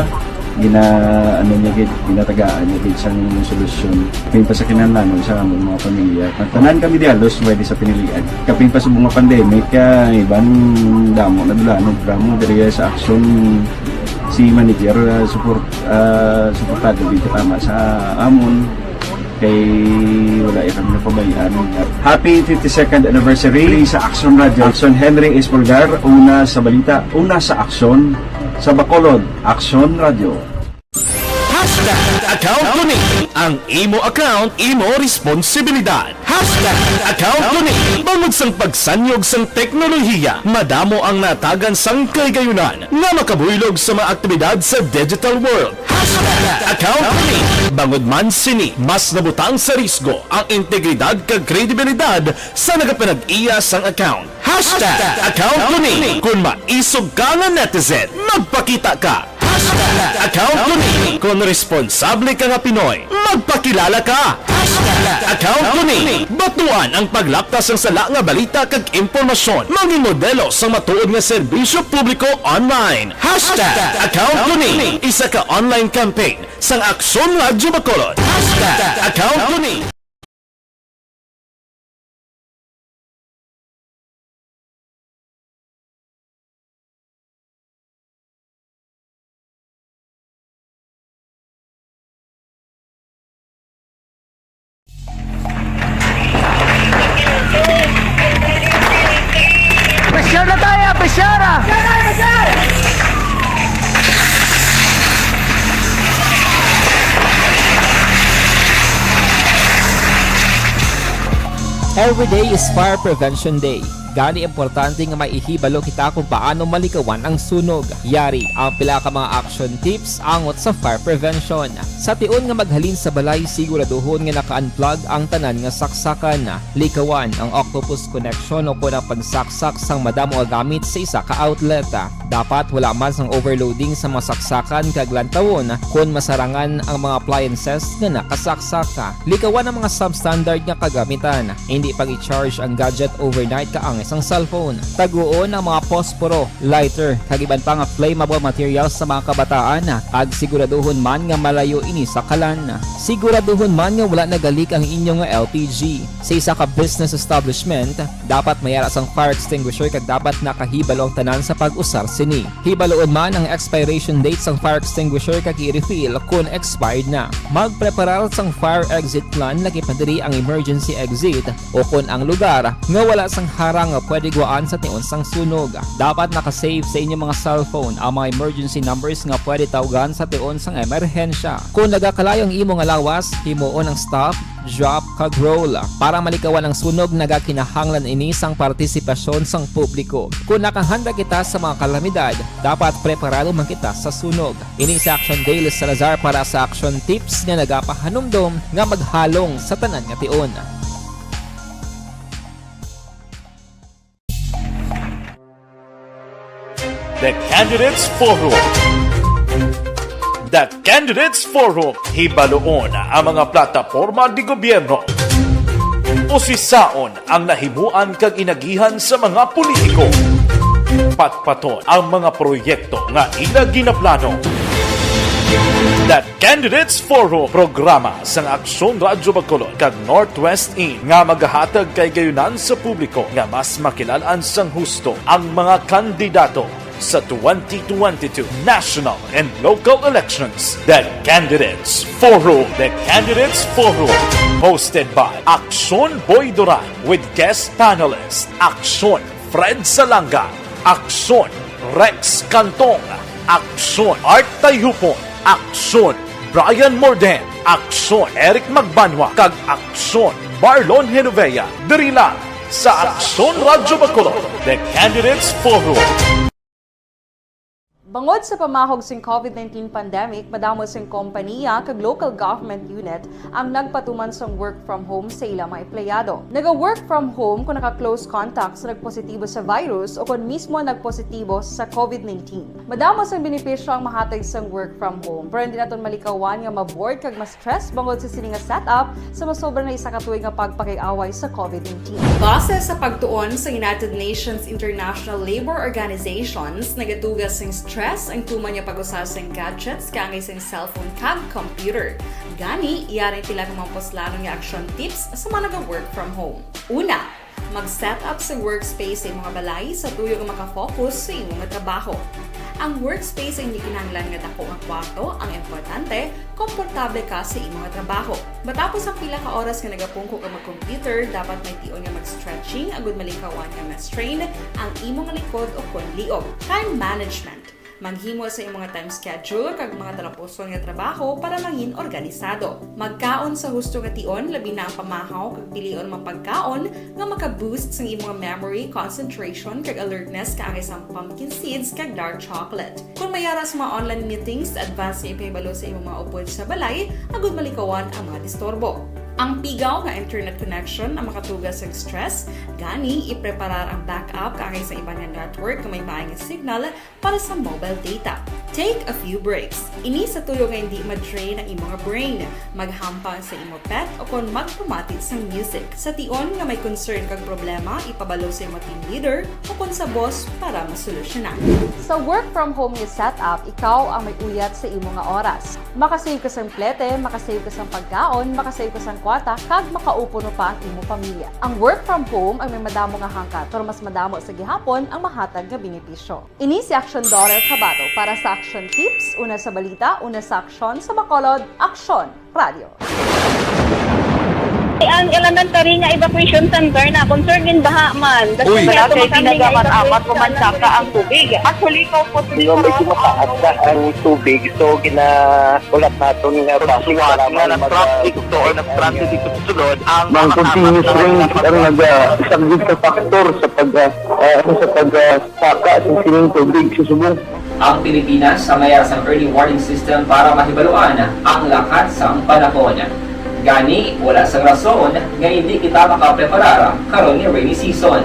gina-, ano niya gid, ginatagaan niya gid sang solusyon. Kapin pa sa kinahanglanon sa among mga pamilya. Tanan kami di halos pwede sa pinilian. Kapin pa sa mga pandemic, ah, iban damo na dula, ano, drama diri sa Action si manager, ah, support, ah, suportado gid tama sa amon. Kay wala ya kami napabayaan. Happy fifty-second anniversary sa Action Radio. Action Henry Espolgar, una sa balita, una sa aksyon, sa Bacolod, Action Radio. Hashtag account ko ni. Ang imo account, imo responsibilidad. Hashtag account ko ni. Bangod sang pagsanyog sang teknolohiya, madamo ang natagan sang kahigayonan nga makabuylog sa mga aktibidad sa digital world. Hashtag account ko ni. Bangod man sini, mas nabutang sa risgo ang integridad kag kredibilidad sa nagapanag-iya sang account. Hashtag account ko ni. Kung maisog ka nga netizen, magpakita ka. Hashtag account ko ni. Kung responsable ka nga Pinoy, magpakilala ka. Hashtag account ko ni. Batuan ang paglaptas sang sala nga balita kag impormasyon. Mangin modelo sang matuod nga serbisyo publiko online. Hashtag account ko ni. Isa ka online campaign sang Aksyon Radyo Bacolod. Hashtag account ko ni. Every day is Fire Prevention Day. Gani, importante nga maihibalo kita kung paano malikawan ang sunog. Yari ang pila ka mga action tips angot sa fire prevention. Sa tion nga maghalin sa balay, siguraduhon nga naka-unplug ang tanan nga saksakan. Likawan ang octopus connection o kon ang pagsaksak sang madamo nga gamit sa isa ka outlet. Dapat wala man sang overloading sa mga saksakan kag lantawon kon masarangan ang mga appliances nga nakasaksak. Likawan ang mga substandard nga kagamitan. Hindi pag-i-charge ang gadget overnight kaangay sang cellphone. Taguon ang mga posporo, lighter, kag iban pa nga flammable materials sa mga kabataan, kag siguraduhon man nga malayo ini sa kalan. Siguraduhon man nga wala nagalik ang inyo nga L P G. Sa isa ka business establishment, dapat may ara sang fire extinguisher kag dapat nakahibalo ang tanan sa pag-usar sini. Hibaloon man ang expiration date sang fire extinguisher kag i-refill kon expired na. Magpreparar sang fire exit plan, lakip na diri ang emergency exit, o kon ang lugar nga wala sang harang nga pwede guwaan sa tion sang sunog. Dapat naka-save sa inyo mga cellphone ang mga emergency numbers nga pwede tawgan sa tion sang emerhensya. Kon nagakalayo ang imo nga lawas, himuon ang stop, drop, kag roll. Para malikawan ang sunog, nagakinahanglan ini sang partisipasyon sang publiko. Kon nakahanda kita sa mga kalamidad, dapat preparado man kita sa sunog. Ini si Action Dale Salazar para sa Action Tips nga nagapahanumdom nga maghalong sa tanan nga tion. The Candidates Forum. The Candidates Forum. Hibaloon ang mga plataporma de gobyerno. Usisaon ang nahimuan kag inagihan sa mga politiko. Patpaton ang mga proyekto nga ila ginaplano. The Candidates Forum, programa sang Aksyon Radyo Bacolod kag Northwest In nga magahatag kay gayunan sa publiko nga mas makilal-an sang husto ang mga kandidato sa twenty twenty-two national and local elections. The Candidates Forum. The Candidates Forum, hosted by Aksyon Boy Duran with guest panelist Aksyon Fred Salanga, Aksyon Rex Cantong, Aksyon Art Tayhupon, Aksyon Brian Morden, Aksyon Eric Magbanwa, kag Aksyon Marlon Genovea, diri lang sa Aksyon Radyo Bacolod, The Candidates Forum. Bangod sa pamahog sing COVID nineteen pandemic, madamo sing kompanya kag local government unit ang nagpatuman sang work from home sa ila mga empleyado. Naga-work from home kung naka-close contact sa nagpositibo sa virus o kon mismo nagpositibo sa COVID nineteen. Madamo sang benepisyo ang mahatag sang work from home, pero hindi naton malikawan nga ma-bored kag ma-stress bangod sa sini nga setup sa masobra na isa ka tuig nga pagpakig-away sa COVID nineteen. Base sa pagtuon sa United Nations International Labor Organizations, nagatuga sing stress ang tuman nga pag-usa sing gadgets kaangay sing cellphone kag computer. Gani, yari ang pila ka mga puslanon nga action tips sa mga naga-work from home. Una, mag-set up sa workspace sa imong balay sa tuyo nga makafocus sa imo nga trabaho. Ang workspace ang hindi kinahanglan nga dako nga kwarto, ang importante, komportable ka sa imo nga trabaho. Matapos ang pila ka oras nga nagapungko ka mag-computer, dapat may tion nga mag-stretching agud malikawan nga ma-strain ang imo nga likod o kon liog. Time management. Maghimo sa imong time schedule kag mga talapuson nga trabaho para mangin organisado. Magkaon sa husto nga tion, labi na ang pamahaw kag pilion mga pagkaon nga maka-boost sang imong memory, concentration, kag alertness kaangay sang pumpkin seeds kag dark chocolate. Kung may ara sa mga online meetings, advance nga ipahibalo sa imong mga upod sa balay agud malikawan ang mga disturbo. Ang pigaw nga internet connection ang makatuga sang stress, gani ipreparar ang backup kaangay sa iban nga network nga may maay nga signal para sa mobile data. Take a few breaks. Ini sa tuyo nga hindi ma-drain ang imo nga brain. Maghampang sa imo pet o kon magpamati sang music. Sa tion nga may concern kag problema, ipabalo sa imo team leader o kon sa boss para masolusyonan. Sa work from home nga setup, ikaw ang may uyat sa imo nga oras. Makasave ka sang plete, makasave ka sang pagkaon, makasave ka sang kwarta, kag makaupo pa ang imo pamilya. Ang work from home ang may madamo nga hangkat, pero mas madamo sa gihapon ang mahatag nga benepisyo. Ini si Action Daughter Kabato para sa Action Tips, una sa balita, una sa aksyon, sa Bacolod, Aksyon Radio. Ang elementary nga evacuation center na concern din baha man. Uy. Wala kay pinagamat-amat mo man saka ang tubig. Actually, ikaw po, di ba, may tumataas na ang tubig, so gina-, ulat naton nga basi nga nag-traffic to or nag-transit dito sa sulod ang mga continuous rain ang nagasaglit sa factor sa pag, ah, ah, sa pag, ah, saka sa sining tubig sa subong. Ang Pilipinas ang mayara sang early warning system para mahibaluan ang lakat sang panahon. Gani, wala sang rason nga hindi kita makapreparar karon nga rainy season.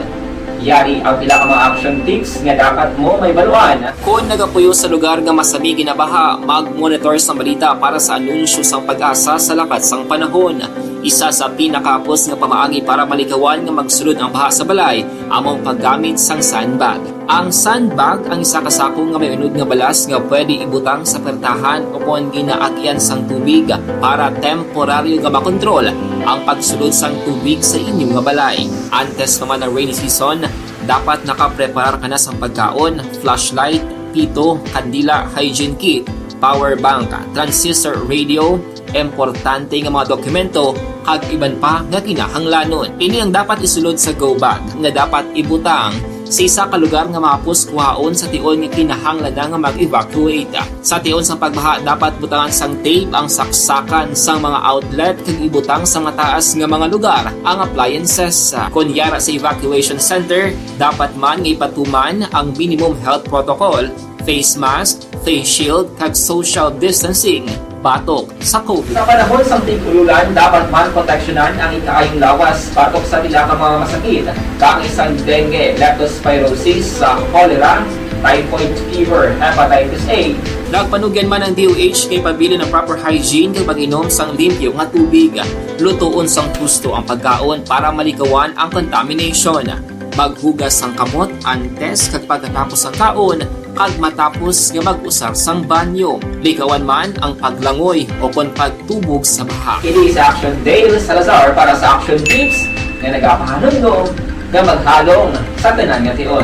Yari ang pila ka mga action tips nga dapat mo mahibaluan. Kon nagapuyo sa lugar nga masami ginabaha, mag-monitor sang balita para sa anunsyo sang PAGASA sa lakat sang panahon. Isa sa pinakahapos nga pamaagi para malikawan nga magsulod ang baha sa balay amo ang paggamit sang sandbag. Ang sandbag ang isa ka sako nga may unod nga balas nga pwede ibutang sa pertahan o kon ginaagian sang tubig para temporaryo nga makontrol ang pagsulod sang tubig sa inyo nga balay. Antes pa man ang rainy season, dapat nakapreparar ka na sang pagkaon, flashlight, pito, kandila, hygiene kit, power bank, transistor radio, importante nga mga dokumento, kag iban pa nga kinahanglanon. Ini ang dapat isulod sa go bag nga dapat ibutang sa isa ka lugar nga mahapos kuhaon sa tion nga kinahanglan na nga mag-evacuate. Sa tion sang pagbaha, dapat butangan sang tape ang saksakan sang mga outlet kag ibutang sa mataas nga mga lugar ang appliances. Kon yara sa evacuation center, dapat man nga ipatuman ang minimum health protocol, face mask, face shield, kag social distancing batok sa COVID. Sa panahon sang tig-ululan, dapat man proteksyonan ang ikaayong lawas batok sa pila ka mga masakit, kaangay sang dengue, leptospirosis, sa cholera, typhoid fever, hepatitis A. Nagpanugyan man ang D O H nga ipabilin ang proper hygiene kag pag-inom sang limpyo nga tubig, lutoon sang husto ang pagkaon para malikawan ang contamination. Maghugas sang kamot antes kag pagkatapos sang kaon, kag matapos nga mag-usar sang banyo. Likawan man ang paglangoy o kon pagtubog sa baha. Ini si Action Dale Salazar para sa Action Tips nga nagapahanumdom nga maghalong sa tanan nga tion.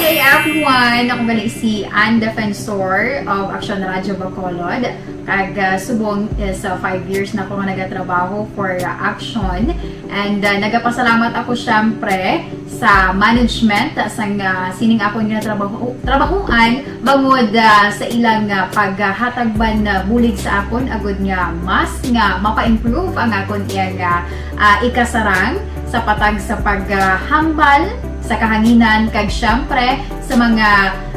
Hey everyone! Ako gali si Ann Defensor of Action Radio Bacolod. Kag, ah, subong is, ah, five years na ako nga nagatrabaho for, ah, Action. And, ah, nagapasalamat ako, syempre, sa management, ah, sang, ah, sining akon nga trabaho, trabahoan, bangod, ah, sa ilang, ah, paghatag man, ah, bulig sa akon, agud nga mas nga mapa-improve ang akon iyang, ah, ah, ikasarang sa patag sa paghambal sa kahanginan, kag, syempre, sa mga,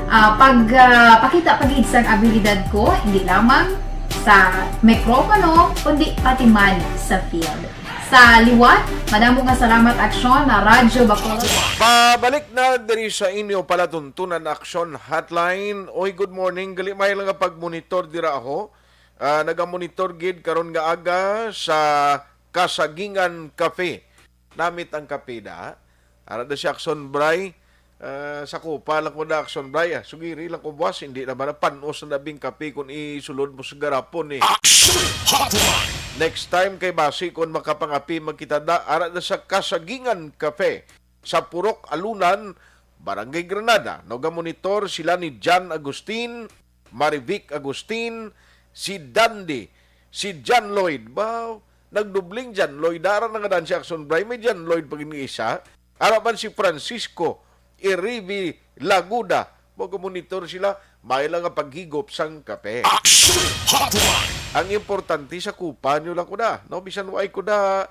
ah, pag, ah, pakita pa gid sang abilidad ko, hindi lamang sa mikropono, kundi pati man sa field. Sa liwat, madamo nga salamat, Aksyon, na Radyo Bacolod. Pabalik na diri sa inyo palatuntunan, Aksyon Hotline. Oy, good morning. Gali may lang nga pag-monitor dira ako. Ah, nagamonitor gid karon nga aga sa Kasagingan Cafe. Namit ang kape da. Ara da si Action Bray. Ah, sa kupa lang ko da, Action Bray, ah. Sugiri lang ko, boss, hindi naman na panos na labing kape kung isulod mo sa garapon, eh. Action Hotline! Next time kay basi kung makapangapi magkita da, ara da sa Kasagingan Cafe sa Purok Alunan, Barangay Granada. Nagamonitor sila ni John Agustin, Marivic Agustin, si Dandy, si John Lloyd. Ba, nagdubling John Lloyd. Ara na nga dan si Action Bray, may John Lloyd pa gid nga isa. Ara man si Francisco Irivi Laguda. Magamonitor sila, may lang nga paghigop sang kape. Action Hotline! Ang importante sa kupa nyo lang ko da, no? Bisan way ko da,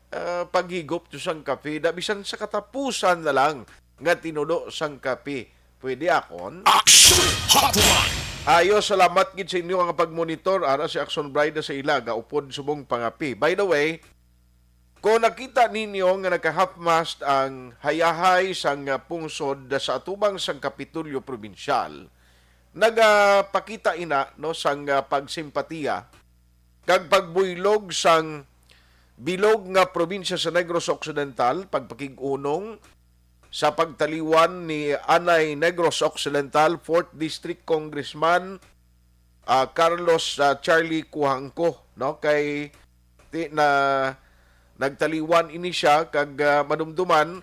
ah, paghigop to sang kape, da bisan sa katapusan na lang nga tinulo sang kape. Pwede akon? Action Hotline! Ayo, salamat gid sa inyo nga pagmonitor. Ara si Action Bride sa ila, gaupod subong pangapi. By the way, kung nakita ninyo nga naka-half-mast ang hayahay sang, ah, pungsod sa atubang sang Kapitolyo Probinsyal, nagapakita ina, no, sang, ah, pagsimpatiya kag pagbuylog sang bilog nga probinsya sa Negros Occidental, pagpakig-unong sa pagtaliwan ni anay Negros Occidental Fourth District Congressman, ah, Carlos, ah, Charlie Cuojanco, no? Kay ti-, na, nagtaliwan ini siya kag, ah, madumduman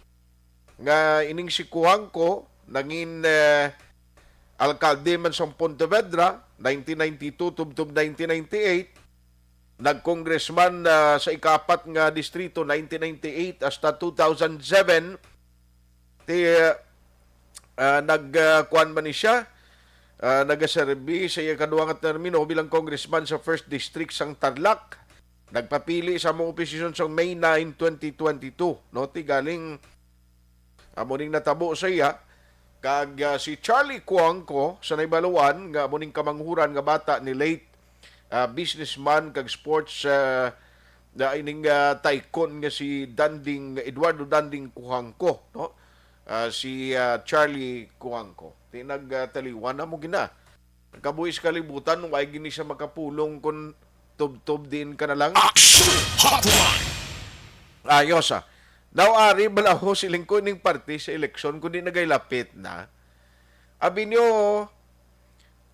nga ining si Cuojanco nangin, eh, alkalde man sa Pontevedra, nineteen ninety-two tubtob nineteen ninety-eight, nag-congressman, ah, sa ikaapat nga distrito, nineteen ninety-eight hasta two thousand seven. Ti, ah, nag, ah, kuwan man ni siya, ah, nagaserbi sa iya kaduha nga termino bilang congressman sa First District sang Tarlac. Nagpapili sa among oposisyon sa May nine, twenty twenty-two, no? Ti galing amo ning natabo sa iya, kag, ah, si Charlie Cuangco sa naibaluan nga amo ning kamanghuran nga bata ni late, ah, businessman kag sports, ah, na ining, ah, tycoon nga si Danding, Eduardo Danding Cuangco, no? Ah, si, ah, Charlie Cuangco. Ti nagtaliwan na mo gina. Nagkabuhi sa kalibutan, wa gini siya makapulong kun tubtob diin ka na lang. Action Hotline! Ayos, ah. Now, ari, balaho, siling ko ning parte sa eleksyon, kundi nagaylapit na. Abi nyo,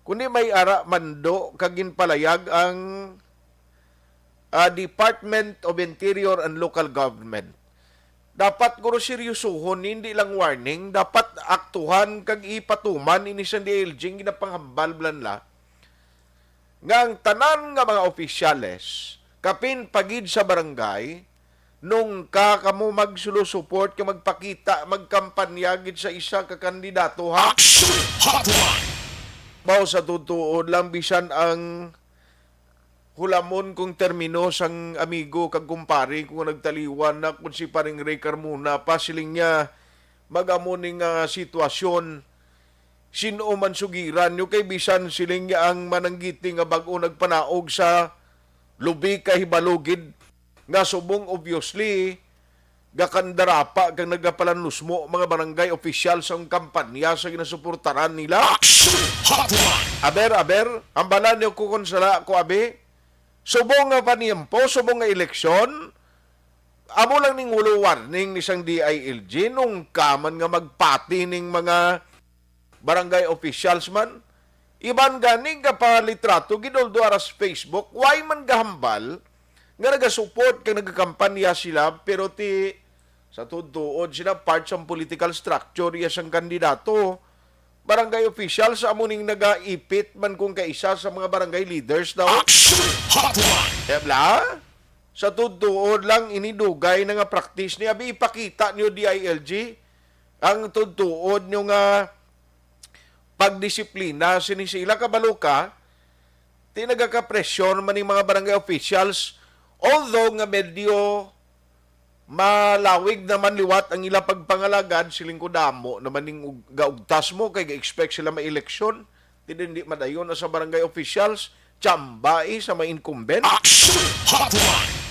kundi may ara mando kag ginpalayag ang, ah, Department of Interior and Local Government. Dapat guro seryosohon ni, hindi lang warning, dapat aktuhan kag ipatuman ini sa D I L G nga ginapanghambal blanla nga ang tanan nga mga opisyales, kapin pa gid sa barangay, nung ka kamo magsulu-support ka magpakita, magkampanya gid sa isa ka kandidato, ha? Action Hotline! Mao sa tutuod lang, bisan ang hulamon kong termino sang amigo kag kumpare ko nga nagtaliwan na, kun si Paring Ray Carmona pa, siling niya, magamo ni nga sitwasyon, sin-o man sugiran nyo, kay bisan siling niya ang mananggiti nga bag-o nagpanaog sa lubi ka hibalugid nga subong, obviously, gakandarapa kag nagapalanusmo mga barangay official sang kampanya sa ginasuportaran nila. Action Hotline! Aber, aber, hambalan niyo ko kon sala ko, abi. Subong nga paniyempo, subong nga eleksyon, amo lang ning hulo warning ni sang D I L G nung ka man nga magpati ning mga barangay officials man. Iban gani gapalitrato, giduldo aras Facebook, why man gahambal nga nagasupport kag nagakampanya sila, pero ti sa tuod-tuod sila part sang political structure iya sang kandidato. Barangay officials amo ning nagaipit man kung kaisa sa mga barangay leaders daw. Action Hotline! Ebla, sa tuod-tuod lang, ini dugay na nga practice ni, abi, ipakita niyo D I L G ang tuod-tuod niyo nga pagdisiplina sini sa ila. Kabalo ka, ti nagakapresyon man ning mga barangay officials, although nga medyo malawig naman liwat ang ila pagpangalagad, siling ko damo naman ning ug-, gaugtas mo kay ga-expect sila may eleksyon. Ti di madayon na sa barangay officials, tsamba, eh, sa may incumbent. Action Hotline!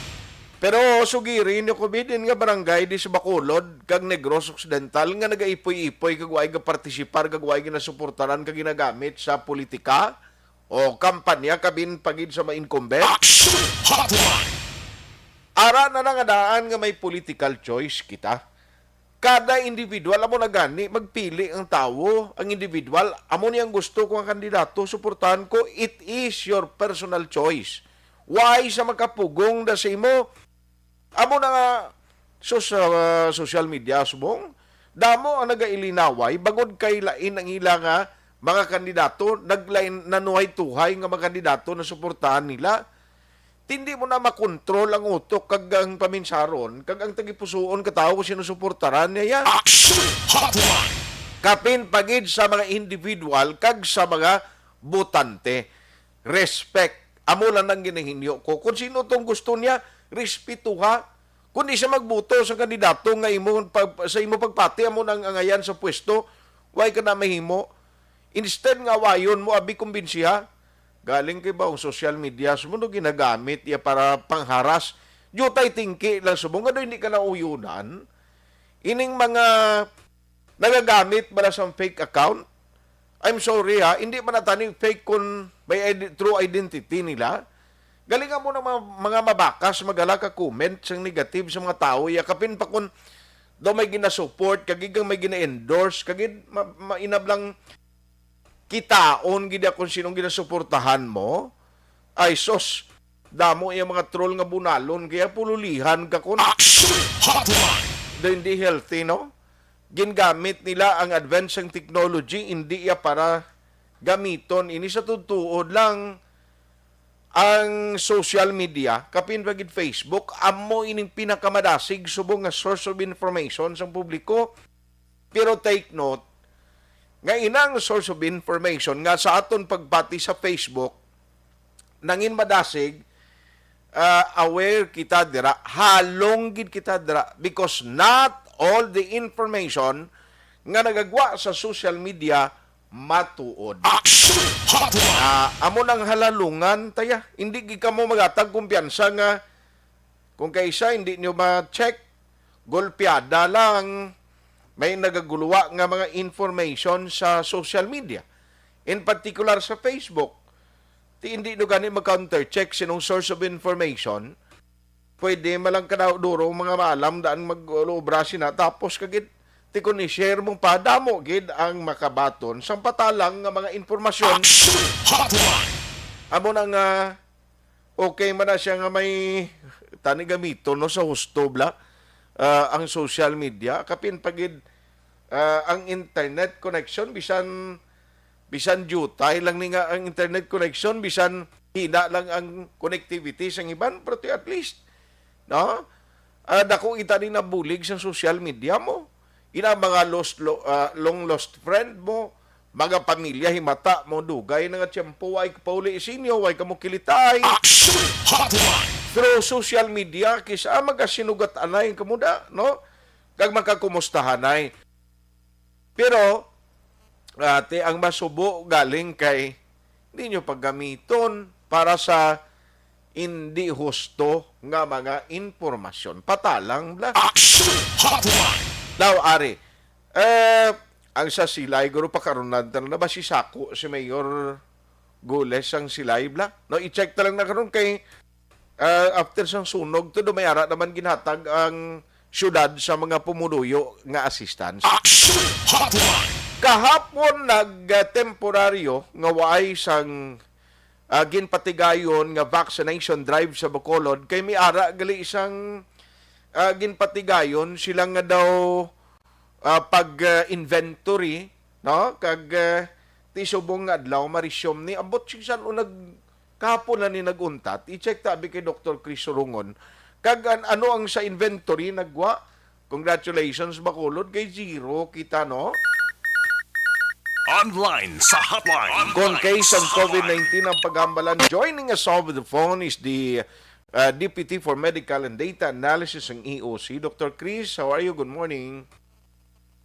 Pero sugirin niyo ko, bidin nga barangay di sa Bacolod kag Negros Occidental nga nagaipoy-ipoy kag waay gapartisipar kag waay ginasuportaran kag ginagamit sa politika o kampanya, kapin pa gid sa may incumbent. Action Hotline! Ara na lang nga daan nga may political choice kita. Kada individual, amo na gani, magpili ang tawo, ang individual, amo ni ang gusto ko nga kandidato, suportahan ko, it is your personal choice. Why sa makapugong na sa imo? Amo na nga, sus, sa social media, subong, damo ang nagailinaway, bangod kay lain ang ila nga mga kandidato, naglain, nanuhay-tuhay nga mga kandidato na suportahan nila. Ti hindi mo na makontrol ang utok kag ang paminsaron kag ang tagipusoon ka tawo kung sinusuportaran niya. Action Hotline! Kapin pa gid sa mga individual kag sa mga botante. Respect. Amo lang ang ginahinyo ko. Kung sino tong gusto niya, respetuha. Kung di siya magboto sa kandidato nga imo pag-, sa imo pagpati, amo nang angayan sa pwesto, way ka na mahimo. Instead nga awayon mo, abi, kumbinsiha. Galing kay ba ang social media, subong ginagamit iya para pangharas. Diutay tingki lang, subong nga daw hindi ka nauyonan. Ining mga nagagamit bala sang fake account, I'm sorry ha, hindi man na tani fake kung may ide-, true identity nila. Galing mo na mga, mga mabakas, magala ka comment sang negative sa mga tao, iya kapin pa kung daw may ginasupport, kag igang may gina-endorse, kag in-, ma-, mainab lang kitaon gid kung sinong ginasuportahan mo. Ay sus, damo iya mga troll nga bunalon, kaya pululihan ka kun. Action Hotline! Daw hindi healthy, no? Gingamit nila ang advanced technology, hindi iya para gamiton ini sa tutuod lang. ang social media, kapin pa gid Facebook, amo ining pinakamadasig subong nga source of information sang publiko. Pero take note nga inang source of information nga sa aton pagbati sa Facebook, nangin madasig, ah, aware kita dira, halong gid kita dira, because not all the information nga nagagwa sa social media matuod. Action Hotline! Ah, amo nang halalungan, taya. Hindi gid kamo magatag kumpiyansa nga kung kaisa hindi nyo ma-check, golpeada lang. May nagaguluwa nga mga information sa social media. In particular sa Facebook. Ti hindi nyo gani mag-counter-check sinong source of information. Pwede malang kadaw duro mga maalam daan mag-obra sina, tapos kagid ti kun i-share mo pa, damo gid ang makabaton sang patalang nga mga impormasyon. Action Hotline! Amo na nga, okay man na siya nga may tani gamiton, no, sa husto bla, ah, ang social media, kapin pa gid, ah, ang internet connection, bisan bisan diutay lang ni nga ang internet connection, bisan hina lang ang connectivity sang iban, pero ti at least, no? Ah, dako kita ni nabulig sa social media mo. Ina mga lost, lo-, ah, long lost friend mo, mga pamilya, himata mo, dugay na nga tiyempo, way kapauli sa inyo, way kamo kilitay. Action Hotline! Through social media, kisa magasinugat anay kamo da, no? Kag magkakumustahanay. Pero, ate, ang masubo galing kay ninyo paggamiton para sa hindi husto nga mga impormasyon. Patalang bla. Action Hotline! Daw, ari, eh, ang sa silay, guro, pakarunan ta na ba si Sako, si Mayor Gules ang silay bla? No, i-check ta lang na karon kay, ah, after sang sunog, to, may ara naman ginhatag ang syudad sa mga pumuduyo nga assistance. Action Hotline! Kahapon nag, ah, temporaryo nga waay sang, ah, ginpatigayon nga vaccination drive sa Bacolod kay may ara gali sang, ah, ginpatigayon sila nga daw, ah, pag, ah, inventory, no? Kag, ah, ti subong nga adlaw ma-resume ni, abot siya san o nag-, kahapon na ni nag-untat. I-check tabi kay Doktor Chris Surungon. Kag an-, ano ang sa inventory nagwa? Congratulations, Bacolod, kay zero kita, no? Online sa hotline. Kon kay sang COVID nineteen ang paghambalan, joining us over the phone is the, uh, Deputy for Medical and Data Analysis ng E O C, Doktor Chris. How are you? Good morning.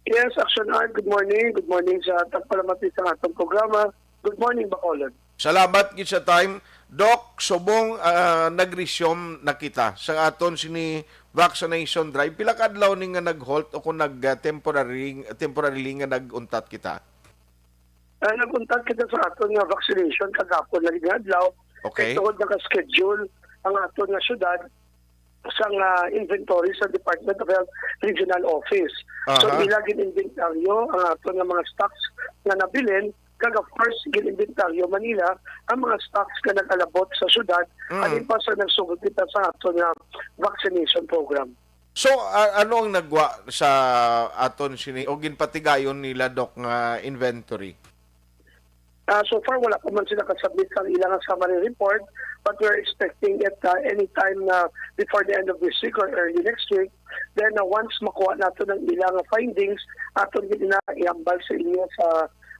Yes, Action Art, good morning. Good morning sa tagpalamati sa atong programa. Good morning, Bacolod. Salamat gid sa time. Doc, subong, ah, nag-resume na kita sa aton sini vaccination drive. Pila ka adlaw ni nga nag-halt o kung nag, ah, temporary, temporarily nga nag-untat kita? Ah, nag-untat kita sa aton nga vaccination kagapon na nga adlaw. Okay. Kay tungod naka-schedule ang aton nga syudad sang, ah, inventory sa Department of Health Regional Office. So, aha, ila gin-inventaryo ang aton nga mga stocks nga nabilin, kag of course, gin-inventaryo man nila ang mga stocks nga nag-alabot sa syudad, mm, halin pa sa nagsugod kita sa aton nga vaccination program. So, a-, ano ang nagwa sa aton sini o ginpatigayon nila, Doc, nga inventory? Ah, so far, wala pa man sila kasubmit sa ilang summary report, but we're expecting it, ah, anytime na before the end of this week or early next week. Then, ah, once makuha nato ang ilang findings, aton gid na ihambal sa inyo sa,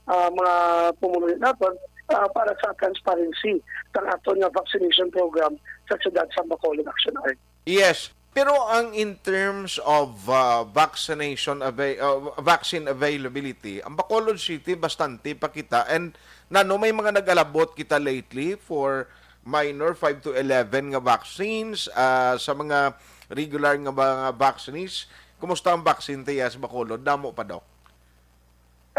ah, mga pumuluyo naton, ah, para sa transparency sang aton nga vaccination program sa siyudad sa Bacolod, Action Art. Yes. Pero ang in terms of, uh, vaccination ava-, uh, vaccine availability, ang Bacolod City bastante pa kita, and nano may mga nag-alabot kita lately for minor five to eleven nga vaccines, uh, sa mga regular nga mga vaccines. Kumusta ang vaccine, tiya, sa Bacolod? Damo pa, Doc?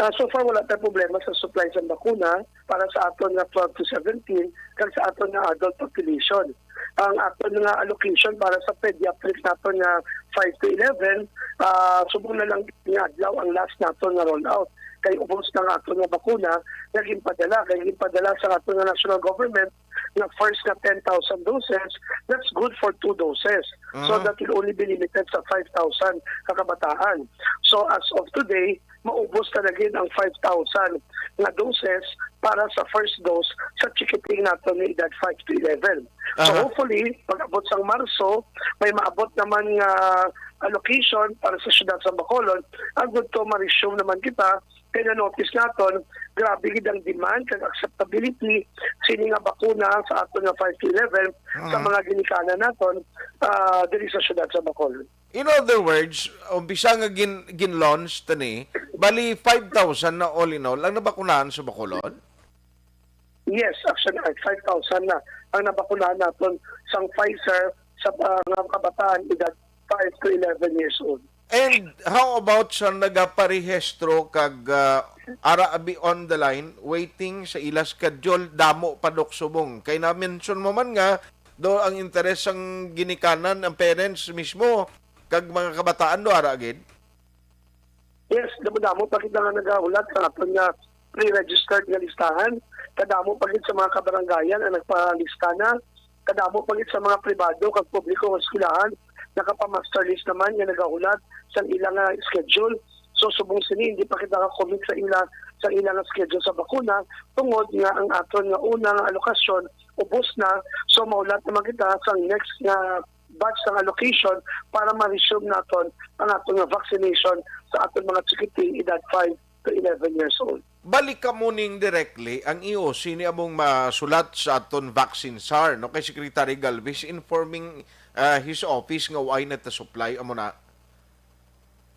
Ah, so far, wala tayong problema sa supply sa bakuna para sa aton nga twelve to seventeen kag sa aton nga adult population. Ang aton nga allocation para sa pediatric naton nga five to eleven, ah, subong na lang nga adlaw ang last naton nga rollout. Kay ubos na nga aton nga bakuna nga ginpadala, kay ginpadala sa aton nga national government nga first nga ten thousand doses, that's good for two doses. So, mhm, that will only be limited sa five thousand ka kabataan. So, as of today, maubos na na gid ang five thousand nga doses para sa first dose sa chikiting naton nga edad five to eleven. So, Aha. hopefully, pag-abot sang Marso, may maabot naman nga allocation para sa siyudad sa Bacolod, agud to ma-resume naman kita, kay na-notice naton, grabe gid ang demand kag acceptability sini nga bakuna sa aton nga five to eleven sa Aha. mga ginikanan naton, ah, diri sa siyudad sa Bacolod. In other words, umpisa nga gin-, gin-launch ta ni, bali five thousand na all in all ang nabakunahan sa Bacolod? Yes, actually, ay, five thousand na ang nabakunahan naton sang Pfizer sa, ah, mga kabataan edad five to eleven years old. And how about sa nagaparehistro kag, ah, ara abi on the line, waiting sa ila schedule, damo pa, Doc, subong? Kay na-mention mo man nga, do ang interes sang ginikanan, ang parents mismo, kag mga kabataan do ara gid? Yes, damo-damo pa gid nga nagahulat sa aton nga pre-registered nga listahan. Kadamo pa gid sa mga kabarangayan ang nagpalista na. Kadamo pa gid sa mga pribado kag publiko nga eskwelahan nakapamaster list naman nga nagahulat sa ila nga schedule. So, subong sini, hindi pa kita ka-commit sa ila, sa ila nga schedule sa bakuna, tungod nga ang aton nga una nga alokasyon ubos na. So, mahulat naman kita sa next nga batch sang allocation para ma-resume naton ang aton nga vaccination sa aton mga chikiting edad five to eleven years old. Balik kamo ning directly ang E O C ni among masulat sa aton vaccine czar, no, kay Secretary Galvez, informing, ah, his office nga why not supply amo na.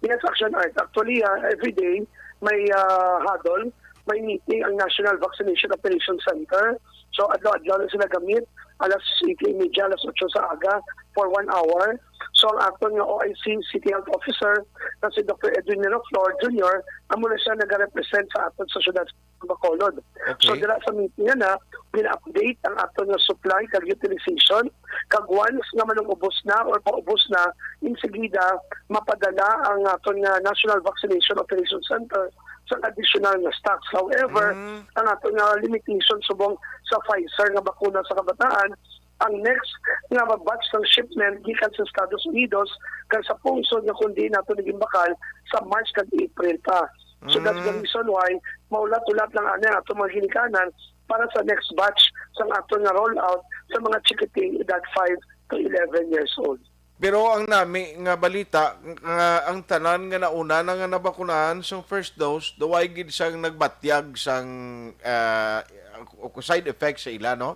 Yes, Action Art. Actually, ah, every day may, ah, huddle, may meeting ang National Vaccination Operation Center. So, adlaw-adlaw na sila gamit, alas siyete y media, alas otso sa aga, for one hour. So, ang aton nga O I C City Health Officer na si Doctor Edwin Miraflor Junior, amo na siya nagarepresent sa aton sa siyudad sa Bacolod. So, Okay. dira sa meeting nga na, gina-update ang aton nga supply kag utilization. Kag once nga manung-ubos na or paubos na, insigida mapadala ang aton nga National Vaccination Operation Center sa additional nga stocks. However, Mm. ang aton nga limitation subong sa Pfizer nga bakuna sa kabataan, ang next nga batch sang shipment gikan sa Estados Unidos kag sa pungsod nga kundi nato naging bakal sa March kag April pa. So that's the Mm. reason why maulat-ulat lang ani ang aton mga ginikanan para sa next batch sang aton nga rollout sa mga chikiting edad five to eleven years old. Pero ang nami nga balita nga ang tanan nga nauna na nga nabakunahan sang first dose, daw way gid sang nagbatyag sang, ah, side effect sa ila, no?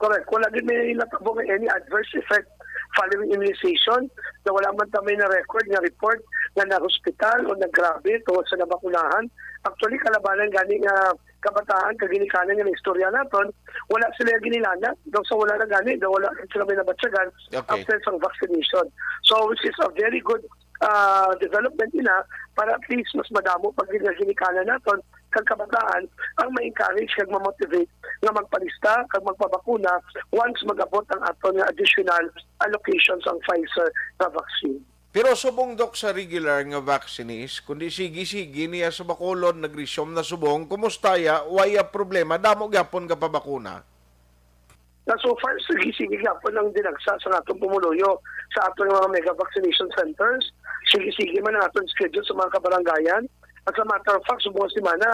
Correct. Wala gid may natabo nga any adverse effect following immunization, na wala man ta may na-record nga report nga na-hospital o naggrabe tungod sa nabakunahan. Actually, kalabanan gani nga kabataan kag ginikanan nga naistorya naton, wala sila ginilana. Daw sa wala na gani, daw wala sila may nabatyagan Okay. after sang vaccination. So, which is a very good, ah, development ina para at least mas madamo pa gid nga ginikanan naton kag kabataan ang ma-encourage kag ma-motivate nga magpalista kag magpabakuna once mag-abot ang aton nga additional allocation sang Pfizer nga vaccine. Pero subong, Doc, sa regular nga vaccinees, kundi sige-sige niya sa Bacolod, nag-resume na subong, kumusta ya? Way, ah, problema? Damo gyapon ka pabakuna? Na so far, sige-sige gyapon ang dinagsa sa atong pumuluyo sa aton mga mega vaccination centers. Sige-sige man ang aton schedule sa mga kabarangayan. As a matter of fact, subong nga semana,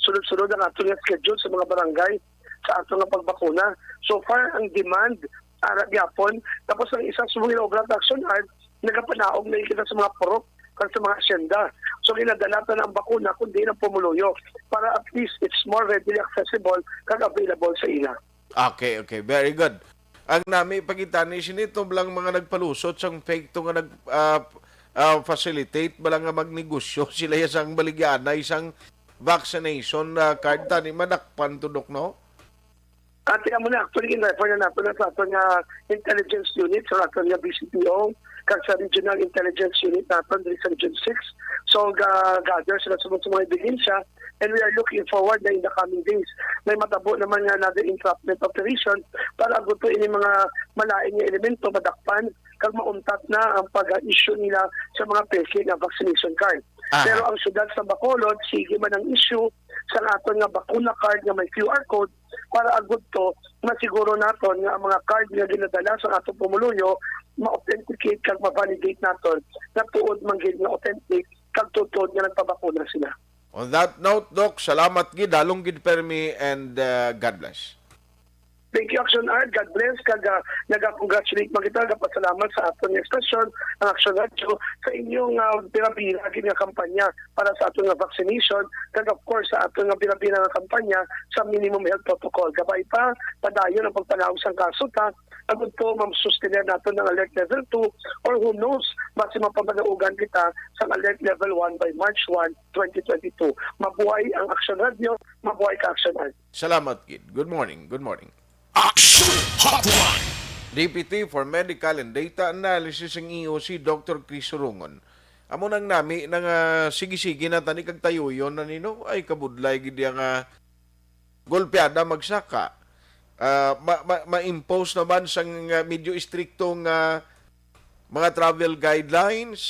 sunod-sunod ang aton nga schedule sa mga barangay sa aton nga pagbakuna. So far, ang demand, ara gyapon. Tapos ang isa, subong nga obra sa Action Art, nagapanaog na kita sa mga purok kag sa mga asyenda. So, ginadala ta na ang bakuna, kundi ang pumuluyo, para at least it's more readily accessible kag available sa ila. Okay, okay. Very good. Ang nami pagitani sini, tublang mga nagpalusot sang fake to nga nag, ah, ah, facilitate bala nga magnegosyo sila ya sang baligyaanay sang vaccination, ah, card, tani madakpan to, Doc, no? Ati, amo na, actually, in-refer na nato na sa aton nga intelligence unit, sa aton nga B C P O, kag sa regional intelligence unit naton diri sa Region six. So, ga-gather sila sa mga, sa mga ebidensya, and we are looking forward na in the coming days, may matabo naman nga another entrapment operation para agud to ini mga malain nga elemento madakpan kag mauntat na ang pag-issue nila sa mga peke nga vaccination card. Aha. Pero ang siyudad sa Bacolod, sige man ang issue sa aton nga bakuna card nga may Q R code para agud to masiguro naton nga ang mga card nga ginadala sa atong pumuluyo ma-authenticate kag ma-validate naton nga tuod man gid nga authentic kag tuod-tuod nga nagpabakuna sila. On that note, Doc, salamat gid, halong gid permi, and, uh, God bless. Thank you, Action Art. God bless. Kag, ah, naga-congratulate man kita, nagapasalamat sa aton nga estasyon, ang Action Radio, sa inyong, ah, bira-bira gid nga kampanya para sa aton nga vaccination, kag of course sa aton nga bira-bira nga kampanya sa minimum health protocol. Kabay pa, padayon ang pagpanaog sang kaso ta, agud po ma-sustain naton ang alert level two, or who knows, basi mapamadaugan kita sang alert level one by March one, twenty twenty-two. Mabuhay ang Action Radio, mabuhay ka, Action Art. Salamat gid. Good morning. Good morning. Action Hotline. Deputy for Medical and Data Analysis ang E O C, Doctor Chris Surungon. Amo nang nami na nga sige-sige na tani kag tayuyon na nino. Ay, kabudlay gid iya nga golpeada magsaka. Ah, ma-, ma-, ma-impose naman sang, ah, medyo istrikto nga mga travel guidelines,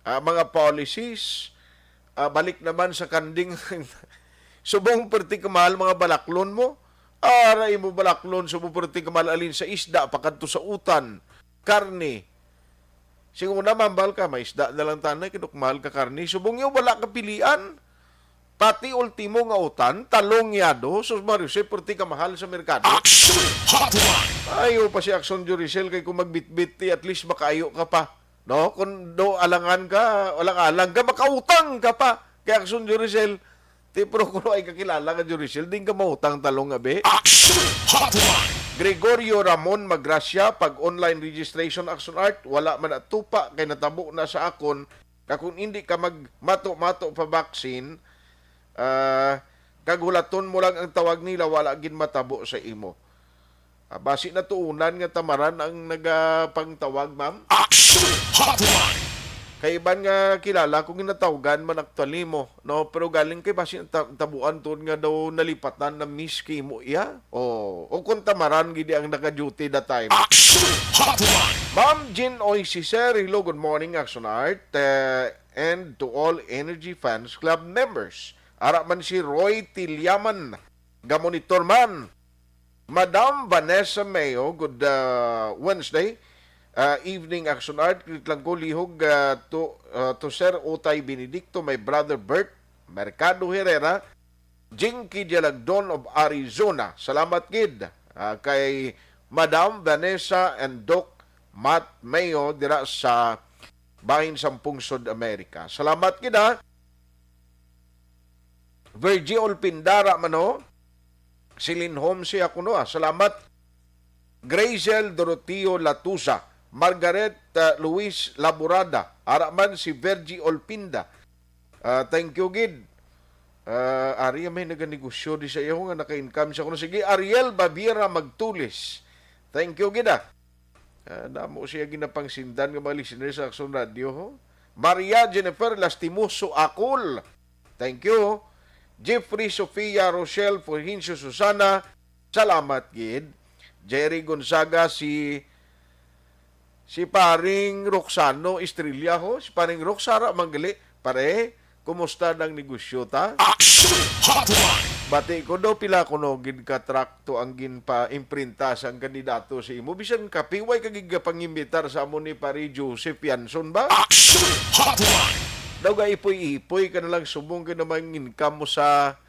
ah, mga policies, ah, balik naman sa kanding. Subong perti ka mahal mga balaklon mo. Ara imo balaklon, subong perti ka mahal alin sa isda pa kadto sa utan, karne. Sing una, mahambal ka, may isda na lang tanay, kay duk mahal ka karne. Subong niyo, wala ka pilian. Pati ultimo nga utan, talong yado, sus Mario, si perti ka mahal sa merkado. Action Hotline. Ayo pa si Action Juricel, kay kung magbitbit ti, at least makaayo ka pa. No? Kung do alangan ka, alang-alang ka, makautang ka pa. Kay Action Juricel, ti, pero kung ay kakilala ka, Juricel, din ka mautang talong, abi. Action Hotline. Gregorio Ramon Magracia, pag online registration, Action Art, wala man natupa, kay natabo na sa akon, nga kung hindi ka mag mato-mato pa vaccine, ah, kag hulaton mo lang ang tawag nila, wala gid matabo sa imo. Ah, basi natuunan nga tamaran ang nagapangtawag, ma'am? Action Hotline! Kay iban nga kilala ko, ginatawgan man actually mo, no? Pero galing kay basi ta-, tabuan tuod nga daw nalipatan na miss kay mo iya. O, o kung tamaran gid ang naka-duty that time. Action Hotline! Ma'am Jean Oy Cicer, hello, good morning, Action Art, eh, and to all Energy Fans Club members. Ara man si Roy Tilyaman, gamonitor man. Madam Vanessa Mayo, good, uh, Wednesday, uh, evening, Action Art. Greet lang ko, lihog, uh, to, uh, to Sir Utay Benedicto, my brother Bert Mercado Herrera, Jinky Dialagdon of Arizona. Salamat gid, uh, kay Madam Vanessa and Doc Matt Mayo dira sa bahin sang Pungsod Amerika. Salamat gid, ha. Virgie Olpindara man, oh. Silin Home siya kuno, ah. Salamat. Grazel Doroteo Latusa, Margaret, ah, Luis Laborada, ara man si Virgie Olpinda. Ah, thank you gid. Ah, ari may naganegosyo di sa iyo nga naka-income siya kuno. Sige, Ariel Babiera Magtulis. Thank you gid, ah. Ah, damo siya ginapangsindan nga mga listeners sa Action Radio, ho. Maria Jennifer Lastimoso Akol. Thank you. Jeffrey Sofia Rochelle Fulgencio Susana. Salamat gid. Jerry Gonzaga, si, si paring Roxano Estrella, ho. Si paring Roxana Manggali. Pare, kumusta ang negosyo ta? Action Hotline! Bati ko daw pila kuno gid ka trakto ang ginpa-imprinta sang kandidato sa imo. Bisan kape, way ka gid pangimbitar sa amo ni Pare Joseph Yanson ba? Action Hotline! Daw ga ipoy-ipoy ka na lang subong kay naman income mo sa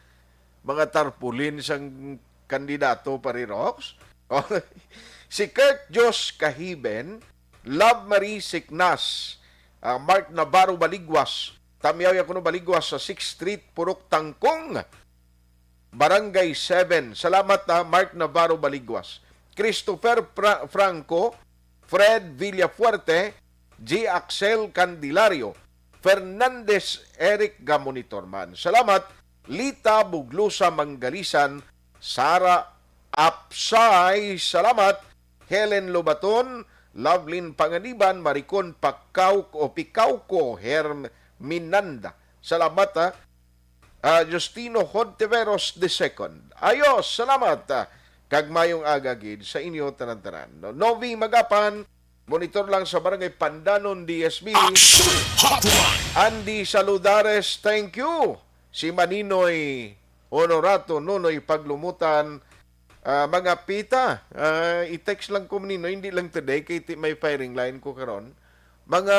mga tarpaulin sang kandidato, Pare Rox. Oh, si Kurt Josh Kahiben, Love Marie Siknas, ah, Mark Navarro Baligwas, Tamyaw ya kuno Baligwas sa Sixth Street, Purok Tangkong, Barangay seven. Salamat, ah, Mark Navarro Baligwas. Christopher Fra-, Franco, Fred Villafuerte, J. Axel Candelario, Fernandez Eric Gamonitor man. Salamat, Lita Buglusa Manggalisan, Sara Apsay, salamat, Helen Lobaton, Lovelyn Panganiban, Maricon Pakaw o Pikawko Herminanda. Salamat, ha. Ah, Justino Hontiveros the second. Ayos, salamat, ah, kag mayong aga gid sa inyo tanan-tanan. No, Novi Magapan, monitor lang sa Barangay Pandanon, D S B. Action Hotline! Andy Saludares, thank you. Si Maninoy Honorato, Nonoy Paglumutan, ah, mga pita, ah, i-text lang ko, Maninoy, hindi lang today, kay ti-, may firing line ko karon. Mga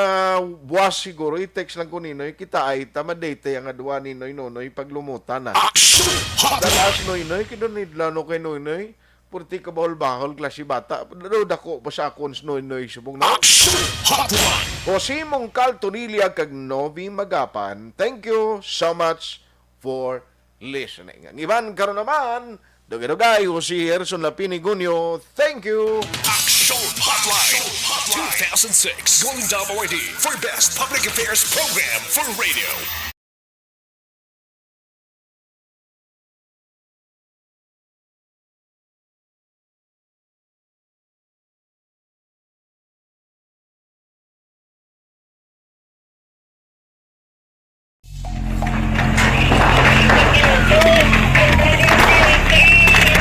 buwas siguro, i-text lang ko, Ninoy, kita ay ta madate ang adwa ni Noy Nonoy paglumutan na. Action Hotline! Dalas, Noynoy, kinunidla no kay Noynoy. Purti ka bahol-bahol, klase bata. Daw dako pa sa akon si Noynoy, subong na. Action Hotline! Jose Mongcal Tonilla kag Novi Magapan, thank you so much for listening. Ang iban karon naman, dugay-dugay, Jose Herson Lapinigunyo, thank you. Action Hotline, two thousand six Golden Dome Awardee for Best Public Affairs Program for Radio.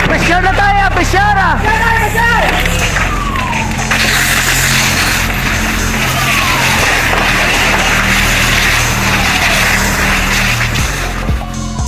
Pressure na tayo, pressure ah!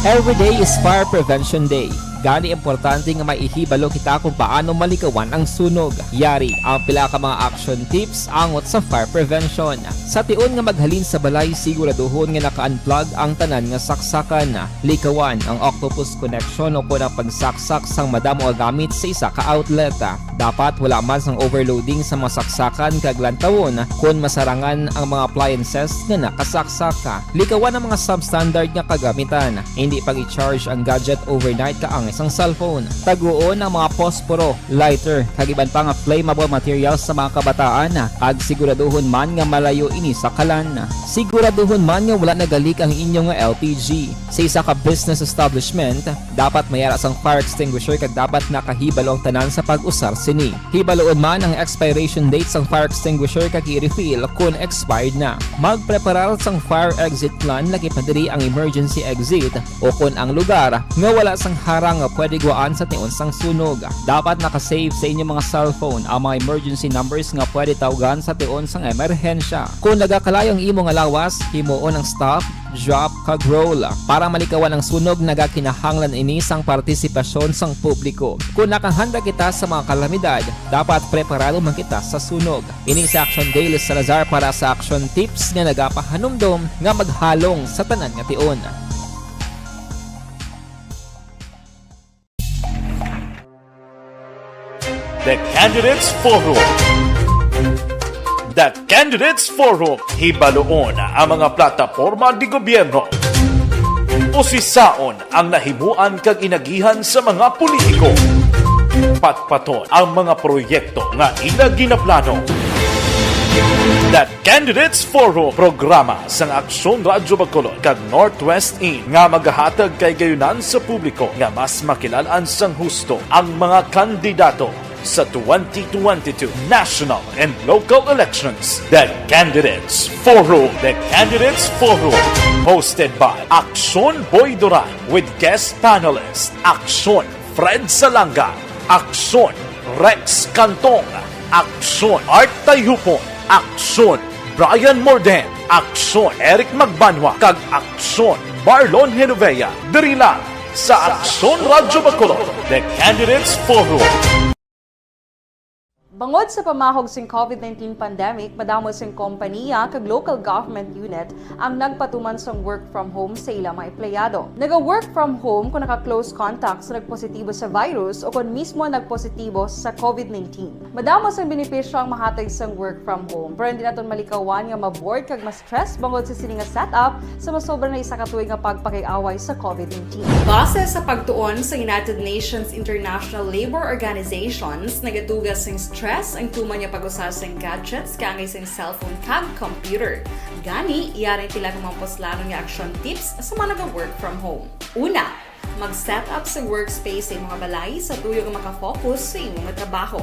Every day is Fire Prevention Day. Gani, importante nga maihibalo kita kung paano malikawan ang sunog. Yari ang pila ka mga action tips angot sa fire prevention. Sa tion nga maghalin sa balay, siguraduhon nga naka-unplug ang tanan nga saksakan. Likawan ang octopus connection o kon ang pagsaksak sang madamo nga gamit sa isa ka outlet. Dapat wala man sang overloading sa mga saksakan kag lantawon kon masarangan ang mga appliances nga nakasaksak. Likawan ang mga substandard nga kagamitan. Hindi pag-i-charge ang gadget overnight kaangay sang cellphone. Taguon ang mga posporo, lighter, kag iban pa nga flammable materials sa mga kabataan, kag siguraduhon man nga malayo ini sa kalan. Siguraduhon man nga wala nagalik ang inyo nga L P G. Sa isa ka business establishment, dapat may ara sang fire extinguisher kag dapat nakahibalo ang tanan sa pag-usar sini. Hibaloon man ang expiration date sang fire extinguisher kag i-refill kon expired na. Magpreparar sang fire exit plan, lakip na diri ang emergency exit o kon ang lugar nga wala sang harang nga pwede gwaan sa tion sang sunog. Dapat naka-save sa inyo mga cellphone ang mga emergency numbers nga pwede tawgan sa tion sang emerhensya. Kon nagakalayo ang imo nga lawas, himuon ang stop, drop, kag roll. Para malikawan ang sunog, nagakinahanglan ini sang partisipasyon sang publiko. Kon nakahanda kita sa mga kalamidad, dapat preparado man kita sa sunog. Ini si Action Dale Salazar para sa Action Tips nga nagapahanumdom nga maghalong sa tanan nga tion. The Candidates Forum. The Candidates Forum, hibaloon ang mga plataporma de gobyerno. Usisaon ang nahimuan kag inagihan sa mga politiko. Patpaton ang mga proyekto nga ila ginaplano. The Candidates Forum, programa sang Aksyon Radyo Bacolod kag Northwest In nga magahatag kahigayonan sa publiko nga mas makilal-an sang husto ang mga kandidato sa twenty twenty-two national and local elections. The Candidates Forum. The Candidates Forum, hosted by Aksyon Boy Duran with guest panelist Aksyon Fred Salanga, Aksyon Rex Cantong, Aksyon Art Tayhupon, Aksyon Brian Morden, Aksyon Eric Magbanwa, kag Aksyon Marlon Genovea. Diri lang sa Aksyon Radyo Bacolod, The Candidates Forum. Bangod sa pamahog sing COVID nineteen pandemic, madamo sing kompaniya kag local government unit ang nagpatuman sang work from home sa ila mga empleyado. Naga-work from home kon naka-close contact sa nagpositibo sa virus o kon mismo nagpositibo sa COVID nineteen. Madamo sang benepisyo ang mahatag sang work from home, pero hindi naton malikawan nga ma-bored kag ma-stress bangod sa sini nga setup sa masobra na isa ka tuig nga pagpakig-away sa COVID nineteen. Base sa pagtuon sa United Nations International Labour Organizations, nagatuga sing stress ang tuman nga pag-usa sing gadgets kaangay sing cellphone kag computer. Gani, yari ang pila ka mga puslanon nga action tips sa mga naga-work from home. Una, mag-set up sa workspace sa imo nga balay sa tuyo nga maka-focus sa imo nga trabaho.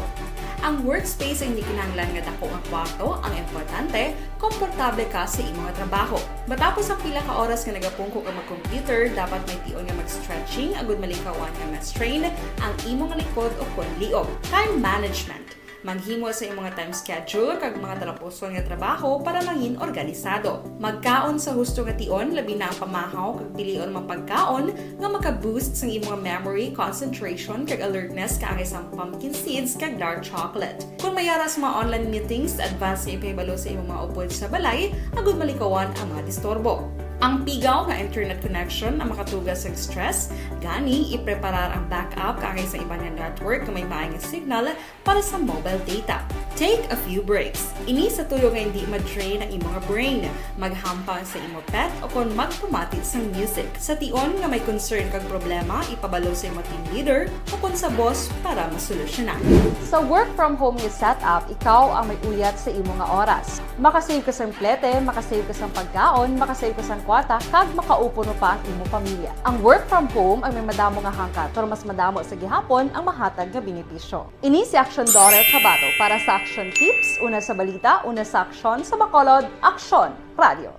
Ang workspace ay hindi kinahanglan nga dako nga kwarto, ang importante, komportable ka sa imo nga trabaho. Matapos ang pila ka oras nga nagapungko ka mag-computer, dapat may tion nga mag-stretching agud malikawan nga ma-strain ang imo nga likod o kon liog. Time management. Maghimo sa imong time schedule kag mga talapuson nga trabaho para mangin organisado. Magkaon sa husto nga tion, labi na ang pamahaw kag pilion mga pagkaon nga maka-boost sang imong memory, concentration, kag alertness kaangay sang pumpkin seeds kag dark chocolate. Kung may ara sa mga online meetings, advance nga ipahibalo sa imong mga upod sa balay agud malikawan ang mga disturbo. Ang pigaw nga internet connection ang makatuga sa stress, gani ipreparar ang backup kaangay sa iban nga network nga may maay nga signal para sa mobile data. Take a few breaks. Ini sa tuyo nga hindi ma-drain ang imong brain. Maghampang sa imo pet o kon magpamati sang music. Sa tion nga may concern kag problema, ipabalo sa imo team leader o kon sa boss para masolusyonan. Sa work from home nga setup, ikaw ang may uyat sa imo nga oras. Makasave ka sang plete, makasave ka sang pagkaon, makasave ka sang kwarta, kag makaupo pa ang imo pamilya. Ang work from home ang may madamo nga hangkat, pero mas madamo sa gihapon ang mahatag nga benepisyo. Ini si Action Daughter Kabato para sa Action Tips, una sa balita, una sa aksyon, sa Bacolod, Aksyon Radio.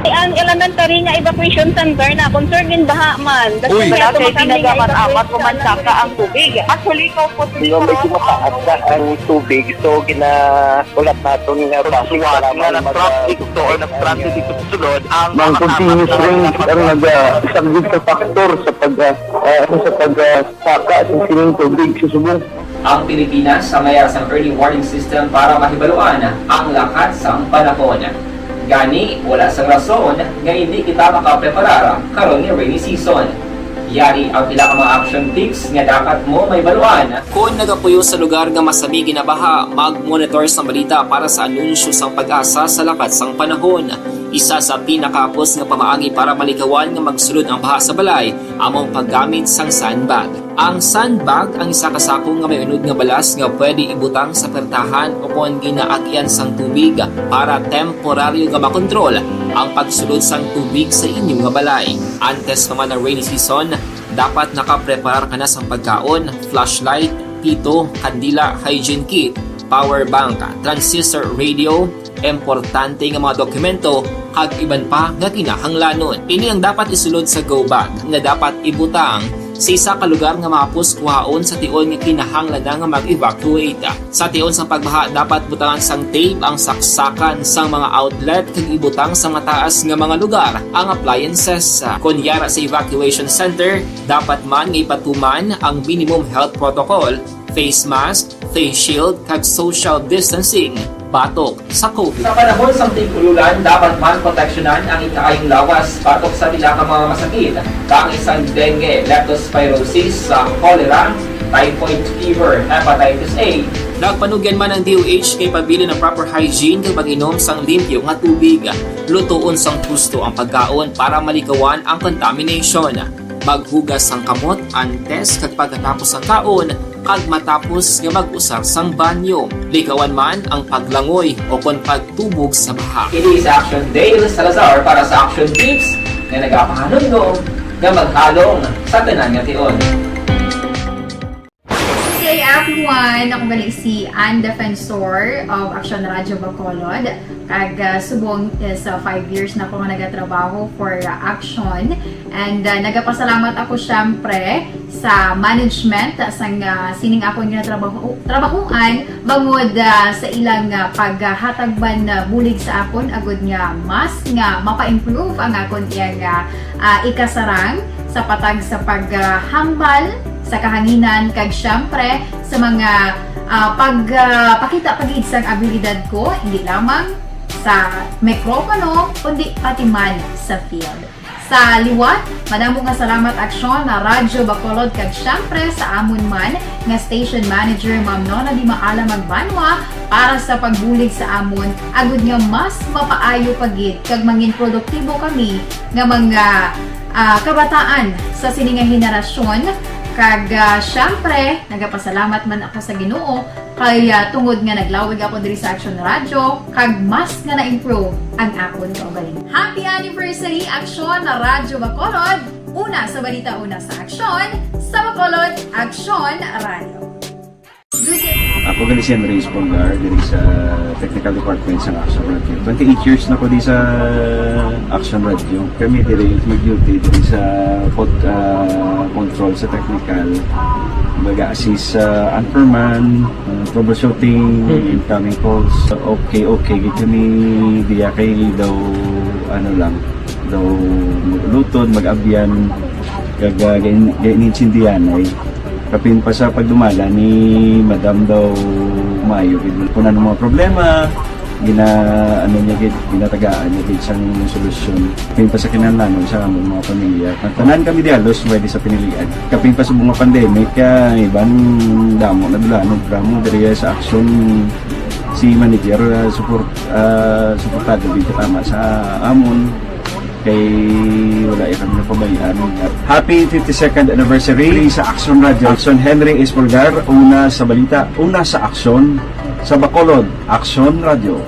Ang elementary nga evacuation center na concern gin baha man. Uy. Wala kay ginagamit-amat ko man saka ang tubig. Actually, ko po. Medyo mataas na ang tubig, so gina-, ulat naton nga basic lamang na mag-, traffic to or na traffic dito sa sulod ang mga continuous rain ang nag-, ah, isang big factor sa pag-, ah, ah, sa pag-, ah, saka sa sining tubig sa subong. Ang Pilipinas ang may sang early warning system para mahibaluan ang lakat sang panahon. Gani, wala sang rason nga hindi kita makapreparar karon nga rainy season. Yari ang pila ka mga action tips nga dapat mo mahibaluan. Kon nagapuyo sa lugar nga masami ginabaha, mag-monitor sa balita para sa anunsyo sang PAGASA sa lakat sang panahon. Isa sa pinakahapos nga pamaagi para malikawan nga magsulod ang baha sa balay amo ang paggamit sang sandbag. Ang sandbag ang isa ka sako nga may unod nga balas nga pwede ibutang sa pertahan o kon ginaagyan sang tubig para temporaryo nga makontrol ang pagsulod sang tubig sa inyo nga balay. Antes pa man ang rainy season, dapat nakapreparar ka na sang pagkaon, flashlight, pito, kandila, hygiene kit, power bank, transistor radio, importante nga mga dokumento, kag iban pa nga kinahanglanon. Ini ang dapat isulod sa go bag nga dapat ibutang sa isa ka lugar nga mahapos kuhaon sa tion nga kinahanglan na nga mag-evacuate. Sa tion sang pagbaha, dapat butangan sang tape ang saksakan sang mga outlet kag ibutang sa mataas nga mga lugar ang appliances. Kon yara sa evacuation center, dapat man nga ipatuman ang minimum health protocol, face mask, face shield, kag social distancing batok sa COVID. Sa panahon sang tig-ululan, dapat man proteksyonan ang ikaayong lawas batok sa pila ka mga masakit, kaangay sang dengue, leptospirosis, sa cholera, typhoid fever, hepatitis A. Nagpanugyan man ang D O H nga ipabilin ang proper hygiene kag pag-inom sang limpyo nga tubig. Lutoon sang husto ang pagkaon para malikawan ang contamination. Maghugas sang kamot antes kag pagkatapos sang kaon kag matapos nga mag-usar sang banyo. Likawan man ang paglangoy o kon pagtubog sa baha. Ini si Action Dale Salazar para sa Action Tips nga nagapahanumdom nga maghalong sa tanan nga tion. Good day, everyone. Ako gali si Ann Defensor of Action Radio Bacolod. Kag, ah, subong is, ah, five years na ako nga nagatrabaho for, ah, Action. And, ah, nagapasalamat ako, syempre, sa management, ah, sang, ah, sining akon nga trabaho, trabahuan, bangod, ah, sa ilang, ah, paghatag man, ah, bulig sa akon, agud nga mas nga mapa-improve ang akon iyang, ah, ah, ikasarang sa patag sa paghambal sa kahanginan, kag, syempre, sa mga, ah, pag, ah, pakita pa gid sang abilidad ko, hindi lamang sa mikropono, kundi pati man sa field. Sa liwat, madamo nga salamat, Aksyon, na Radyo Bacolod, kag, syempre, sa amon man nga station manager, Ma'am Nona Di Maala Magbanwa, para sa pagbulig sa amon, agud nga mas mapaayo pa gid kag mangin produktibo kami nga mga, ah, kabataan sa sini nga henerasyon. Kag, ah, syempre, nagapasalamat man ako sa Ginoo kay, ah, tungod nga naglawig ako diri sa Action Radio, kag mas nga na-improve ang akon kaugalingon. Happy anniversary, Action Radyo Bacolod! Una sa balita, una sa aksyon, sa Bacolod, Action Radio. Good day. Ako gali si Henry Espolgar, diri sa technical department sa Action Radio. Twenty-eight years na ko di sa Action Radio. Kami diri nag-duty diri sa pod-, ah, control sa technical. Mag-assist sa anchorman, ah, troubleshooting, Mm. incoming calls. Okay, okay, gid kami diya kay daw, ano lang, daw mag-ulutod, mag-abyan, kag, ah, gain-, gainintindihan ay. Kapin pa sa pagdumala ni Madam daw maayo gid. Kung ano mga problema, gina-, ano niya gid, ginatagaan niya gid sang solusyon. Kapin pa sa kinahanglanon sa among mga pamilya. Ang tanan kami di halos may di sa pinilian. Kapin pa sa mga pandemic, ah, iban damo na dula, no, drama diri sa Action si manager, ah, support, ah, suportado gid tama sa amon. Kay wala ya kami napabayaan. Happy fifty-second anniversary sa Action Radio. Action Henry Espolgar, una sa balita, una sa aksyon, sa Bacolod, Action Radio.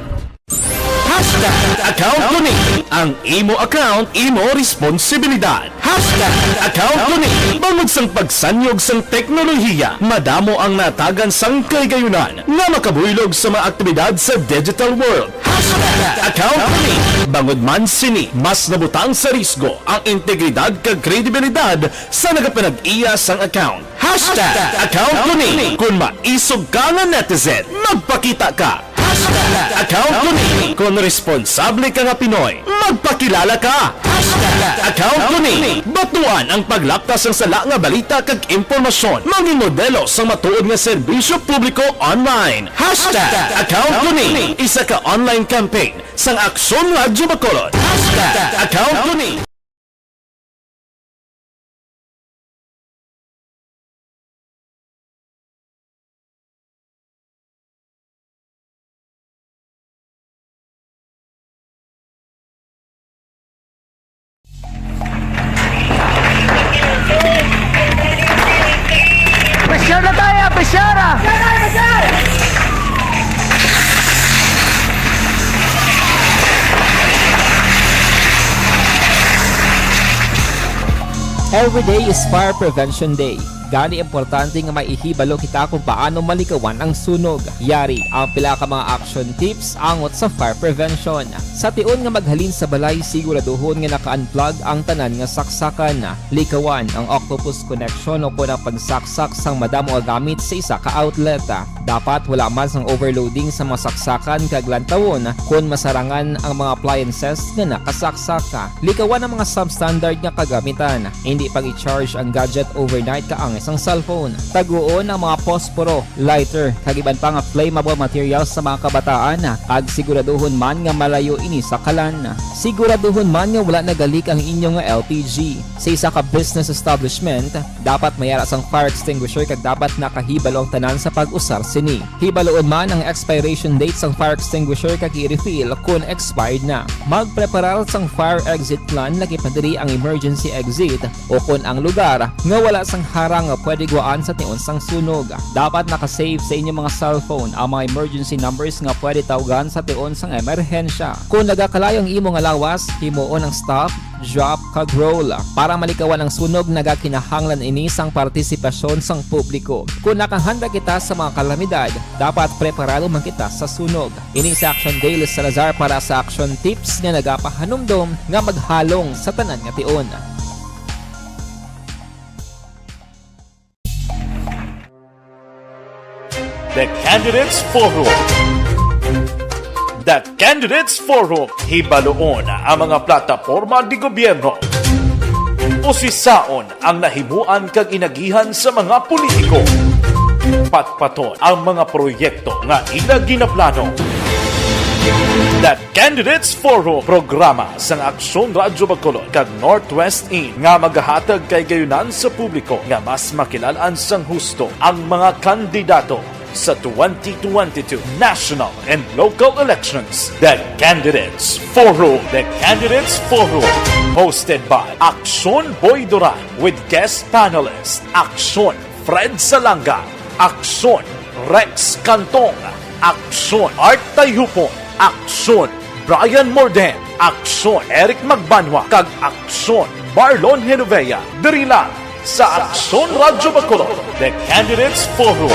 Hashtag account ko ni. Ang imo account, imo responsibilidad. Hashtag account ko ni. Bangod sang pagsanyog sang teknolohiya, madamo ang natagan sang kahigayonan nga makabuylog sa mga aktibidad sa digital world. Hashtag account ko ni. Bangod man sini, mas nabutang sa risgo ang integridad kag kredibilidad sa nagapanag-iya sang account. Hashtag account ko ni. Kung maisog ka nga netizen, magpakita ka. Hashtag account ko ni. Kung responsable ka nga Pinoy, magpakilala ka. Hashtag account ko ni. Batuan ang paglapta sang sala nga balita kag impormasyon. Mangin modelo sang matuod nga serbisyo publiko online. Hashtag account ko ni. Isa ka online campaign sang Aksyon Radyo Bacolod. Hashtag account ko ni. Pressure na tayo! Pressure! Every day is Fire Prevention Day. Gani, importante nga may ihibalo kita kung paano malikawan ang sunog. Yari ang pila ka mga action tips angot sa fire prevention. Sa tion nga maghalin sa balay, siguraduhon nga naka-unplug ang tanan nga saksakan. Likawan ang octopus connection o kon ang pagsaksak sang madamo nga gamit sa isa ka outlet. Dapat wala man sang overloading sa mga saksakan kag lantawon kon masarangan ang mga appliances nga nakasaksak. Likawan ang mga substandard nga kagamitan. Indi pag-i-charge ang gadget overnight kaangay sang cellphone. Taguon ang mga posporo, lighter, kag iban pa nga flammable materials sa mga kabataan, kag siguraduhon man nga malayo ini sa kalan. Siguraduhon man nga wala nagalik ang inyo nga L P G. Sa isa ka business establishment, dapat may ara sang fire extinguisher kag dapat nakahibalo ang tanan sa pag-usar sini. Hibaloon man ang expiration date sang fire extinguisher kag i-refill kon expired na. Magpreparar sang fire exit plan, lakip na diri ang emergency exit o kon ang lugar nga wala sang harang nga pwede guwaan sa tion sang sunog. Dapat naka-safe sa inyo mga cellphone ang mga emergency numbers nga pwede tawgan sa tion sang emerhensya. Kon nagakalayo ang imo nga lawas, himuon ang stop, drop, kag roll. Para malikawan ang sunog, nagakinahanglan ini sang partisipasyon sang publiko. Kon nakahanda kita sa mga kalamidad, dapat preparado man kita sa sunog. Ini si Action Dale Salazar para sa Action Tips nga nagapahanumdom nga maghalong sa tanan nga tion. The Candidates Forum. The Candidates Forum, hibaloon ang mga plataporma de gobyerno. Usisaon ang nahimuan kag inagihan sa mga politiko. Patpaton ang mga proyekto nga ila ginaplano. The Candidates Forum, programa sang Aksyon Radyo Bacolod kag Northwest In nga magahatag kahigayonan sa publiko nga mas makilal-an sang husto ang mga kandidato sa twenty twenty-two national and local elections. The Candidates Forum. The Candidates Forum, hosted by Aksyon Boy Duran with guest panelist Aksyon Fred Salanga, Aksyon Rex Cantong, Aksyon Art Tayhupon, Aksyon Brian Morden, Aksyon Eric Magbanwa, kag Aksyon Marlon Genovea. Diri lang sa Aksyon Radyo Bacolod, The Candidates Forum.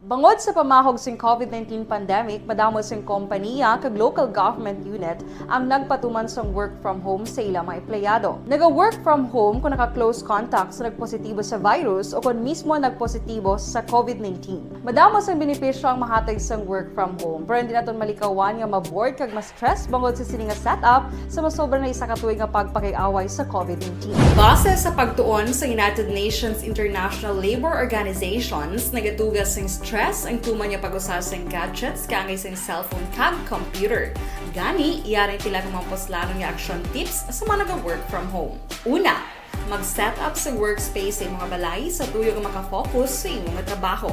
Bangod sa pamahog sing COVID nineteen pandemic, madamo sing kompaniya kag local government unit ang nagpatuman sang work from home sa ila mga empleyado. Naga-work from home kon naka-close contact sa nagpositibo sa virus o kon mismo nagpositibo sa COVID nineteen. Madamo sang benepisyo ang mahatag sang work from home, pero hindi naton malikawan nga ma-bored kag ma-stress bangod sa sini nga setup sa masobra na isa ka tuig nga pagpakig-away sa COVID nineteen. Base sa pagtuon sa United Nations International Labour Organizations, nagatuga sing stress ang tuman nga pag-usa sing gadgets kaangay sing cellphone kag computer. Gani, yari ang pila ka mga puslanon nga action tips sa mga naga-work from home. Una, mag-set up sa workspace sa imong balay sa tuyo nga makafocus sa imong trabaho.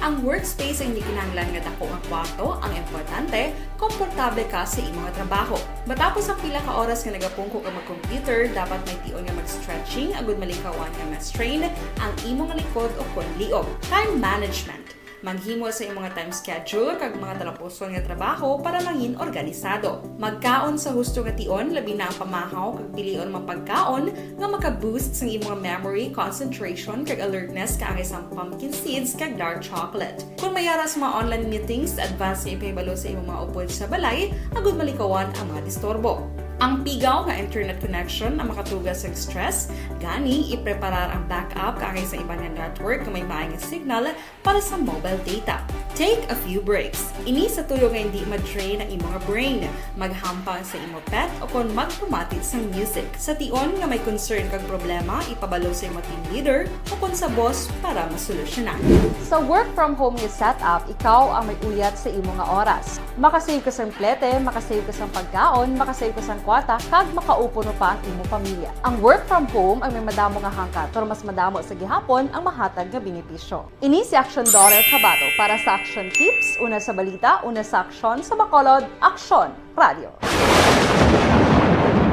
Ang workspace ang hindi kinahanglan nga dako nga kwarto, ang importante, komportable ka sa imong trabaho. Matapos ang pila ka oras nga nagapungko ka mag-computer, dapat may tion nga mag-stretching agud malikawan nga ma-strain ang imong likod o kon liog. Time management. Maghimo sa imong time schedule kag mga talapuson nga trabaho para mangin organisado. Magkaon sa husto nga tion, labi na ang pamahaw kag pilion mga pagkaon nga maka-boost sang imong memory, concentration, kag alertness kaangay sang pumpkin seeds kag dark chocolate. Kon may ara sa mga online meetings, advance nga ipahibalo sa imong mga upod sa balay agud malikawan ang mga disturbo. Ang pigaw nga internet connection ang makatuga sa stress, gani ipreparar ang backup kaangay sa iban nga network nga may maay nga signal para sa mobile data. Take a few breaks. Ini sa tuyo nga hindi ma-drain ang imong brain. Maghampang sa imo pet o kon magpamati sang music. Sa tion nga may concern kag problema, ipabalo sa imo team leader o kon sa boss para masolusyonan. Sa work from home nga setup, ikaw ang may uyat sa imo nga oras. Makasave ka sang plete, makasave ka sang pagkaon, makasave ka sang kwarta, kag makaupo pa ang imo pamilya. Ang work from home ang may madamo nga hangkat, pero mas madamo sa gihapon ang mahatag nga benepisyo. Ini si Action Daughter Kabato para sa Action Tips, una sa balita, una sa aksyon, sa Bacolod, Aksyon Radio.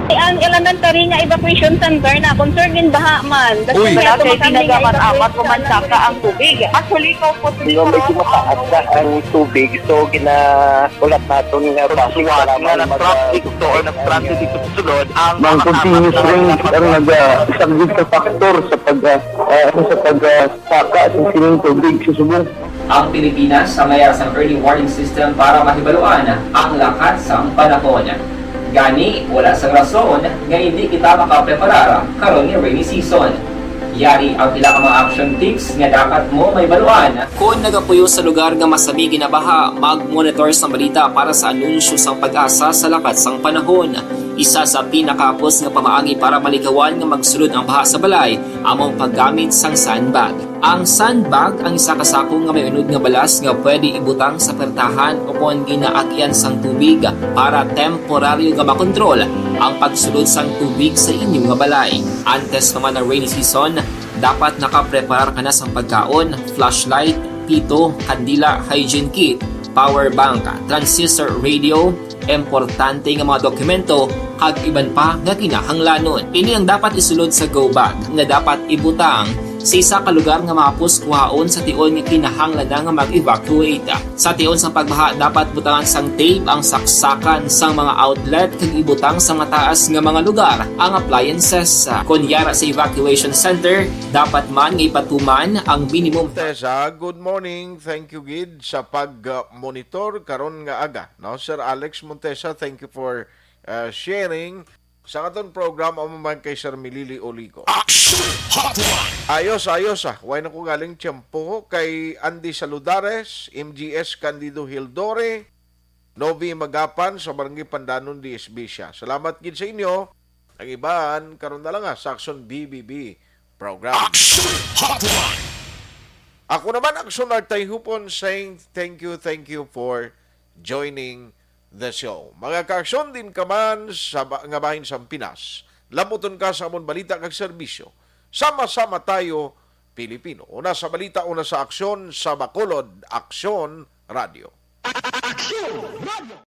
Ang elementary nga evacuation center na concern in baha man. Uy. Wala kay ginagamat-amat, kumansaka ang tubig. Actually, ikaw po, medyo mataas na ang tubig, so ginahulat naton nga base sa mga traffic to or nag-transit dito sa sulod ang mga continuous rain ang nag-, ah, isang big factor sa pag, ah, ah, sa pag, ah, saka sa sining tubig sa subong. Ang Pilipinas ang may sang early warning system para mahibaluan ang lakat sang panahon. Gani, wala sang rason nga hindi kita makapreparar karon nga rainy season. Yari ang pila ka mga action tips nga dapat mo mahibaluan. Kon nagapuyo sa lugar nga masami ginabaha, mag-monitor sang balita para sa anunsyo sang PAGASA sa lakat sang panahon. Isa sa pinakahapos nga pamaagi para malikawan nga magsulod ang baha sa balay amo ang paggamit sang sandbag. Ang sandbag ang isa ka sako nga may unod nga balas nga pwede ibutang sa pertahan o kon ginaagyan sang tubig para temporaryo nga makontrol ang pagsulod sang tubig sa inyo nga balay. Antes naman ang rainy season, dapat nakapreparar ka na sang pagkaon, flashlight, pito, kandila, hygiene kit, power bank, transistor radio, importante nga mga dokumento, kag iban pa nga kinahanglanon. Ini ang dapat isulod sa go bag nga dapat ibutang sa isa ka lugar nga mahapos kuhaon sa tion nga kinahanglan na nga mag-evacuate. Sa tion sang pagbaha, dapat butangan sang tape ang saksakan sang mga outlet kag ibutang sa mataas nga mga lugar ang appliances. Kon yara sa evacuation center, dapat man nga ipatuman ang minimum. Tessa, good morning. Thank you gid sa pag-monitor karon nga aga. No, Sir Alex Montesa, thank you for, uh, sharing. Sa aton program, amo man kay Sir Milili Oligo. Action Hotline! Ayos, ayos, ah. Way na ko galing tiyempo kay Andy Saludares, M G S Candido Hildore, Novi Magapan sa Barangay Pandanon, D S B siya. Salamat gid sa inyo. Ang iban, karon na lang, ah, sa Action B B B program. Action Hotline! Ako naman, Action Artay Hupon, saying thank you, thank you for joining the show. Mga kaaksyon, diin ka man sa ba-, nga bahin sa Pinas, lamuton ka sa amon balita kag serbisyo. Sama-sama tayo, Pilipino. Una sa balita, una sa aksyon, sa Bacolod, Aksyon Radio. Aksyon Radio!